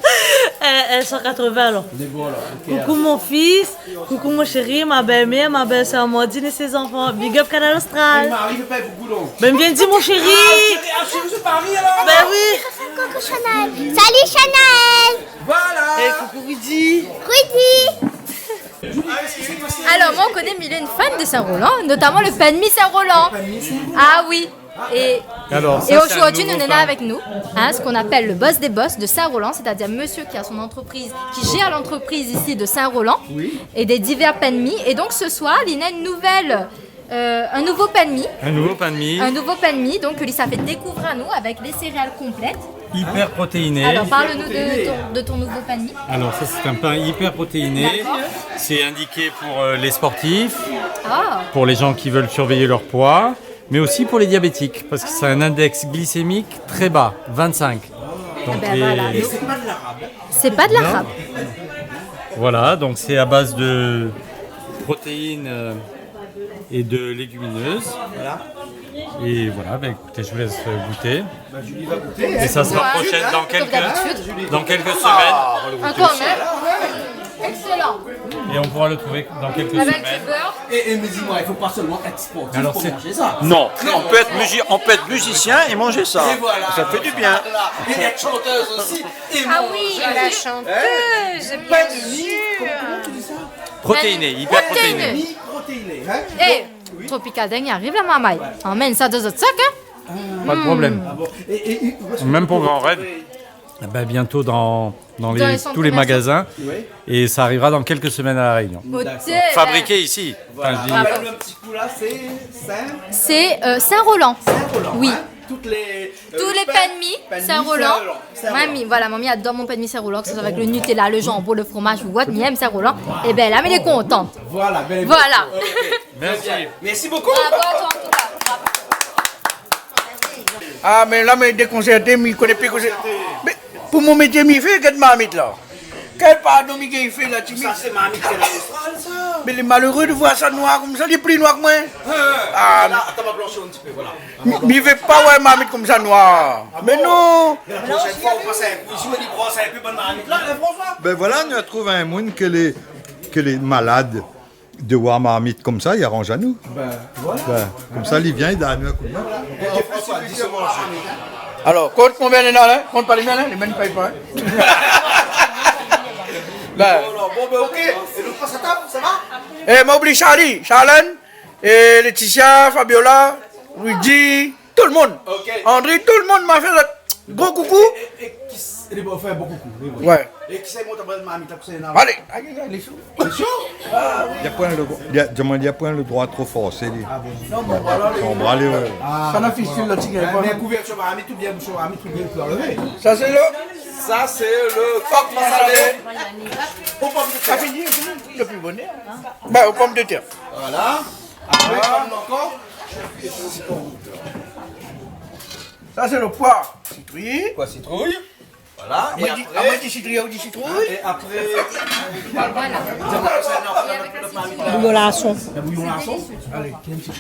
Eh, eh, san katrovin, alor. Mé bon, alor, OK, alor. Koukou mon fis, koukou mon shéri, ma bèl-mèr, ma bèl-sèr Amandine é sé zanfan. Big up Kanal Austral. É mari, fé pa koukou, non ? Bin, vien di mon shéri. Ah, shéri, ah, shéri, sé Paris, alor. Bin oui. Coucou Chanel. Salut Chanel. Voilà. Eh, koukou Rudy. Rudy. Alors, moi, on connaît Mylène fan de Saint-Roland, notamment le pain de mie Saint-Roland. Ah oui. Et, et aujourd'hui, nous avons avec nous, hein, ce qu'on appelle le boss des boss de Saint-Roland, c'est-à-dire monsieur qui a son entreprise, qui gère l'entreprise ici de Saint-Roland, oui, et des divers pain de mie. Et donc, ce soir, il a une nouvelle, euh, un nouveau pain de mie. Un nouveau pain de mie. Un nouveau pain de mie, donc, que ça fait découvrir à nous avec les céréales complètes. Hyper protéiné. Alors, parle-nous de ton, de ton nouveau pain de mie. Alors, ça, c'est un pain hyper protéiné. D'accord. C'est indiqué pour, euh, les sportifs, ah, pour les gens qui veulent surveiller leur poids, mais aussi pour les diabétiques, parce que c'est un index glycémique très bas, vingt-cinq. Donc, eh ben, les, voilà. C'est pas de l'arabe. Non. Voilà, donc c'est à base de protéines, euh, et de légumineuses. Voilà. Et voilà, ben, écoutez, je vous laisse, euh, goûter. Bah, Julie va goûter, hein. Et ça sera prochain, hein, dans quelques, comme d'habitude, dans quelques semaines. Ah, on va le goûter aussi. Encore même. Excellent. Et on pourra le trouver dans quelques semaines. Avec du beurre. Et, et mais dis-moi, il faut pas seulement être sportif pour manger ça. Alors, c'est, non, mais on peut être musi-, on peut être musicien et manger ça. Et voilà. Ça fait du bien. Voilà. Et être chanteuse aussi. Et manger. Ah oui, la chanteuse, bien sûr. Pain de mie, comment, comment tu dis ça ? Protéiné, hyper protéiné. Protéiné. Mie protéiné, hein ? Eh, Tropical Dingue i ariv la, marmay. Ouais. Emmène ça dans votre sac, hein ? Pas de problème. Ah bon. Et, et, et, même pour Grand Raid. Eh ben, bientôt dans, dans les, tous les magasins. Dans les centres commerciaux. Oui. Et ça arrivera dans quelques semaines à La Réunion. D'accord. Fabriqué ici. Voilà. Enfin, je dis, rappelle-nous un petit coup là, c'est Saint ? C'est, euh, Saint-Roland. Saint-Roland, hein ? Oui. Toutes les, euh, tous les pain, pain de mie, pain de mie Saint-Roland. Saint-Roland. Mamie, voilà, mamie adore mon pain de mie Saint-Roland, que ce soit avec le Nutella, le jambon, le fromage ou autre, mi èm Saint-Roland. Eh ben, la, mi lé kontante. Voilà, ben, voilà. Ok. Merci. Merci beaucoup. Bravo à toi, en tout cas. Bravo. Ah, mé la, mi lé dékonserté, mi koné pi kosa. Mé pou mon métié, mi fé gèt marmit la. Kèl pardon mi gingn fé la, Timi ? Sa sé marmit ki lé la Austral, sa. Mé lé maléré de voir sa noir konmsa, li lé pli noir ke moin. Hein. Ah, la, atann, ma blanshi in ti pé, voilà. Mi, mi vé pa oir marmit konmsa noir. Ah bon ? Mé non. Mé la proshèn foi, ou pas in kou isi, ou di, pran sa in pé bann marmit la, hein, François ? Ben voilà, nou la trouv in moun ke lé, ke lé malad. De voir marmit konmsa, i aranj anou. Ben, voilà. Ben, konmsa, li vien, li donn anou in kou d'min. Voilà. Et, et François, dis-moi. Alors, kont konbien néna la, hein ? Kont pa lé miens, hein ? Lé miens i pèy pa, hein ? Ben. Bon, alors, bon, ben, ok. Et nou pas à table, ça va ? Eh, ma oubli Charlie, Charlène, et Laetitia, Fabiola, Rudy, tout le monde. Ok. André, tout le monde, ma fé le gros coucou. Et, et, et ki s-, lé bon, fé in bon coucou, oui, oui. Ouais. É kisa i mont anba marmit la, kisa néna ? Alé, alé, alé, lé sho. Lé sho ? Ah, oui. Li la poin le droi, li la, di amoin, li la poin le droi tro forsé, li. Ah bon. Non, mé voilà, son bra, li, ouais. Ah, sa la fisil la, ti gars. Mé, mé kouvèrtir marmit, tout bien, boushon marmit, tout bien, tout anlevé. Sa sé le, sa sé le kok masalé. Aux pommes de terre. Ah, fini, fini, le pli bonèr. Ben, aux pommes de terre. Voilà. Apré, ah, ankor. Sa sé le poi sitrouy. Poi sitrouy. Voilà. Amoin di, amoin di sitrouy, ou di sitrouy. Et après, voilà. Bouyon larson. Le bouyon larson. Allez, tiens un petit peu.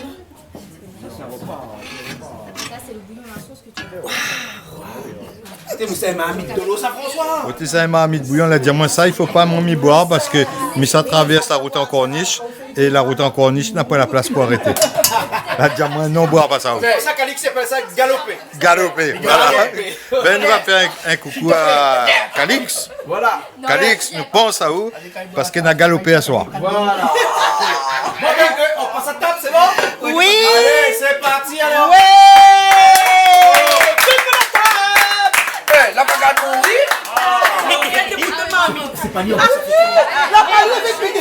Ça, c'est le bouillon larson, ce que tu veux. Sé, mé sé in marmit dolo, sa, François. Oté, sé in marmit bouyon, la di amoin sa, i fo pa moin mi boir parske mi sa travèrs la rout an kornish, é la rout an kornish na pa la plas pou arété. La di amoin, non, boir pa sa. Sé pou sa Calix i apèl sa galopé. Galopé, voilà. Galopé. Ben, nou va fé in, in koukou a Calix. Voilà. Calix, nou pans aou, parske na galopé aswar. Voilà. Bon, ben, euh, on passe à table, c'est bon ? Oui. Allez, c'est parti, alors. Ouais. Tout le monde à table. Eh, la pa gard mouri. Mé gard le bout de marmit. Sé pa li, an fèt. La pa li avèk li.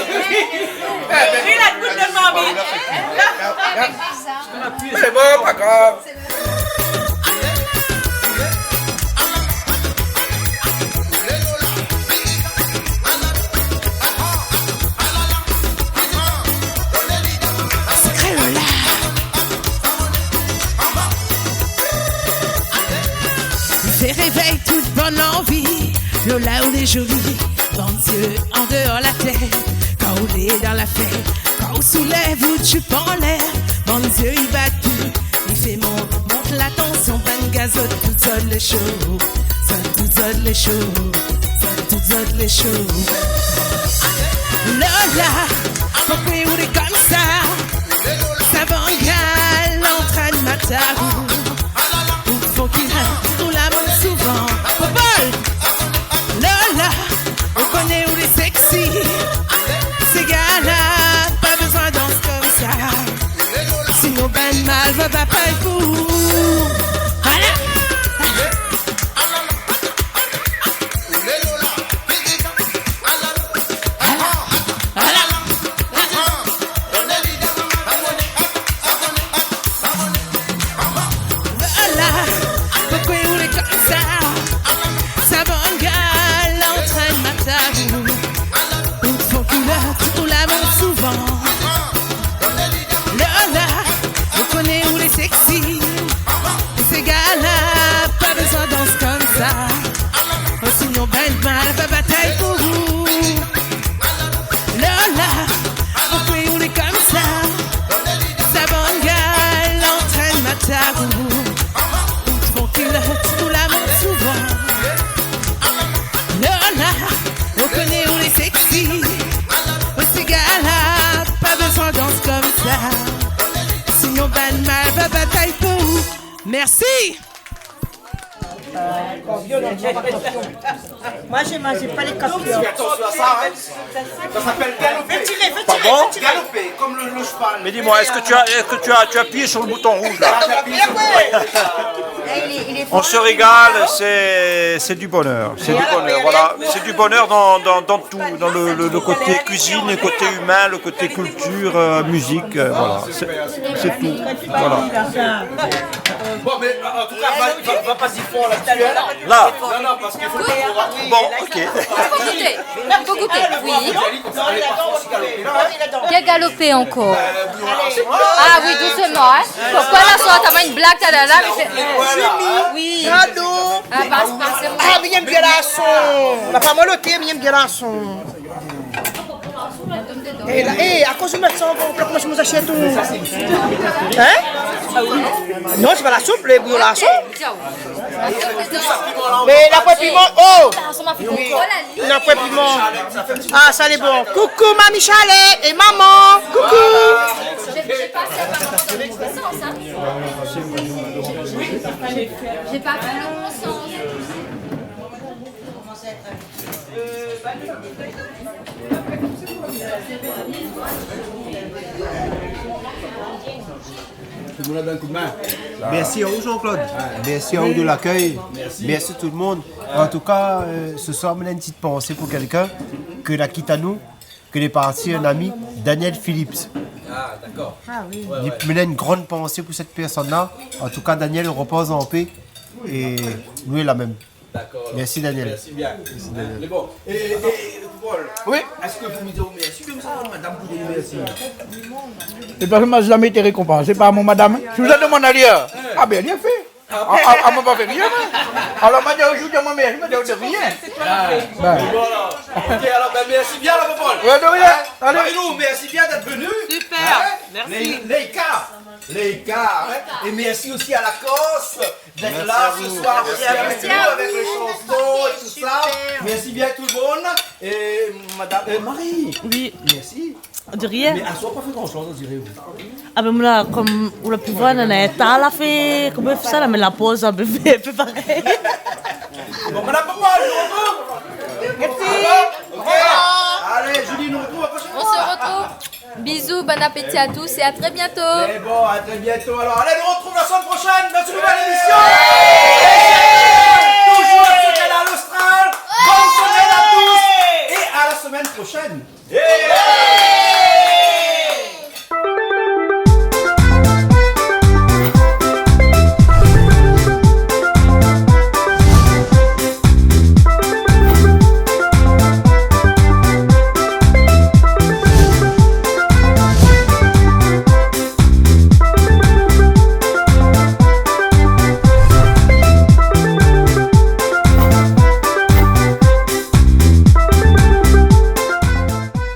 Mé la, le bout de marmit. Sé bon, pa grav. Kréola. Fé révèy tout bann lanvi. Lola, ou lé zoli. Bann zié an déor la tèt. Kan ou lé dan la fèt, kan ou soulèv out jup anlèr, bann zié i bat pi. I fé mont, mont la tansion, bann gars zot tout zot lé sho. Zot tout zot lé sho. Zot tout zot lé sho. Lola, poukoué ou lé konmsa ? Sa bann gars la antrèn mat aou. Ou fo ki la, ou la monn souvan. Popol, Lola, ou koné ou lé sexy. Sé gars la pa bezoin dans konmsa. Sinon bann mal va pa pèy pou ou. Ala. Ala. Ala, poukoué ou lé konmsa ? Merci. Moi, je mange pas les copies. Fais attention à ça, hein. Ça s'appelle galoper. Fais tirer, fais tirer, fais tirer. Galoper, comme le, le cheval. Mais dis-moi, est-ce que tu as, est-ce que tu as, tu as appuyé sur le bouton rouge, là ? Ah, j'ai appuyé sur le bouton rouge. On se régale, c'est, c'est du bonheur, c'est du bonheur, voilà. C'est du bonheur dans, dans, dans tout, dans le, le, le côté cuisine, le côté humain, le côté culture, euh, musique, euh, voilà. C'est, c'est tout, voilà. Bon, mais en tout cas, va, va, va pas si fort là-dessus, hein. Là. Non, non, parce qu'il faut qu'on... Bon, ok. Fo gouté. Fo gouté. Oui. Bien galopé encore. Ah oui, doucement, hein. Pourquoi là, ça, t'as une blague, t'as là, là, mais c'est... Oui. Ah, passe, passe. Ah, mi yèm bien larson. La fam an loté, mi yèm bien larson. É la, é, akoz ou mèt sa ankor, ou la komans manz ashèt ou ? Hein ? Non, sé pa la soup, lé bouyon larson. Mé la poin piman, oh ! Oui, la poin piman. Ah, sa lé bon. Coucou, Mamie Chalet et maman. Coucou. J'ai, j'ai passé à ma connaissance, hein. J'ai pas fait le bon sens. Tout le monde a donné un coup de main. Merci à vous, Jean-Claude. Ouais. Merci à vous de l'accueil. Merci. Merci tout le monde. En tout cas, euh, ce soir, mi néna une petite pensée pour quelqu'un ke la kit anou, ke lé parti, un ami, Daniel Phillips. Ah, d'accord. Ah oui. Ouais, ouais. Mi néna une grande pensée pour cette personne-là. En tout cas, Daniel, repose en paix. Et nou lé la mèm. D'accord, alors. Merci, Daniel. Merci bien. Merci, Daniel. Mé bon. É, é, Paul, oui, èske ou pé di mèrsi konmsa, madam, pou di mèrsi ? É parske ma zamé été rékonpansé par mon madam. Si ou la domann ali, ah ben, li la fé. Ah, ah, ah, moin la pa fé rien, moin. Alor, ma di, ou di amoin mèrsi, ma di, de rien. Ah. Ben. Voilà. Ok, alors, ben, merci bien, là, Paul. Ouais, de rien. Hein ? Allez. Marie-Lou, merci bien d'être venue. Super. Hein ? Merci. Lé-, Léïka. Léïka, hein ? Et merci aussi à la Corse d'être là ce soir aussi avec nous, avec les chansons et tout ça. Merci bien tout le monde. Et madame, euh, Marie. Oui. Merci. De rien. Mé aswar ou la pa fé gran shoz, on diré, ou. Ah ben, moin la, konm ou la pi voir, nana in ta la fé, koman i fé sa la, mé la poz, sa i fé, fé parèy. Bon, madame, pourquoi ? Je vous retrouve. Merci. Ok. Allez, Julie, nous retrouvons la prochaine fois. On se retrouve. Bisous, bon appétit à tous et à très bientôt. Mais bon, à très bientôt. Alors, allez, nous retrouve la semaine prochaine dans une nouvelle émission. Toujours sur Kanal Austral. Bonne semaine à tous et à la semaine prochaine.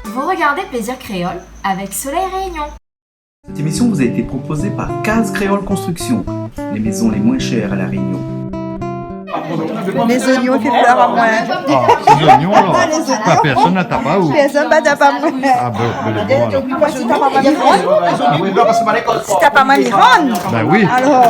Vous regardez Plaisir Créole avec Soleil Réunion. Cette émission vous a été proposée par Case Créole Construction, les maisons les moins chères à La Réunion. Lé zoignon i fé plèr amoin. Ah, lé zoignon, alor. Ah, lé zoignon. Pèrsone la tap aou ? Pèrsone la pa tap amoin. Ah bon, ben, bon, alor. Moin, si tap pa Mami Ronn. Si tap pa Mami Ronn. Ben oui. Alor.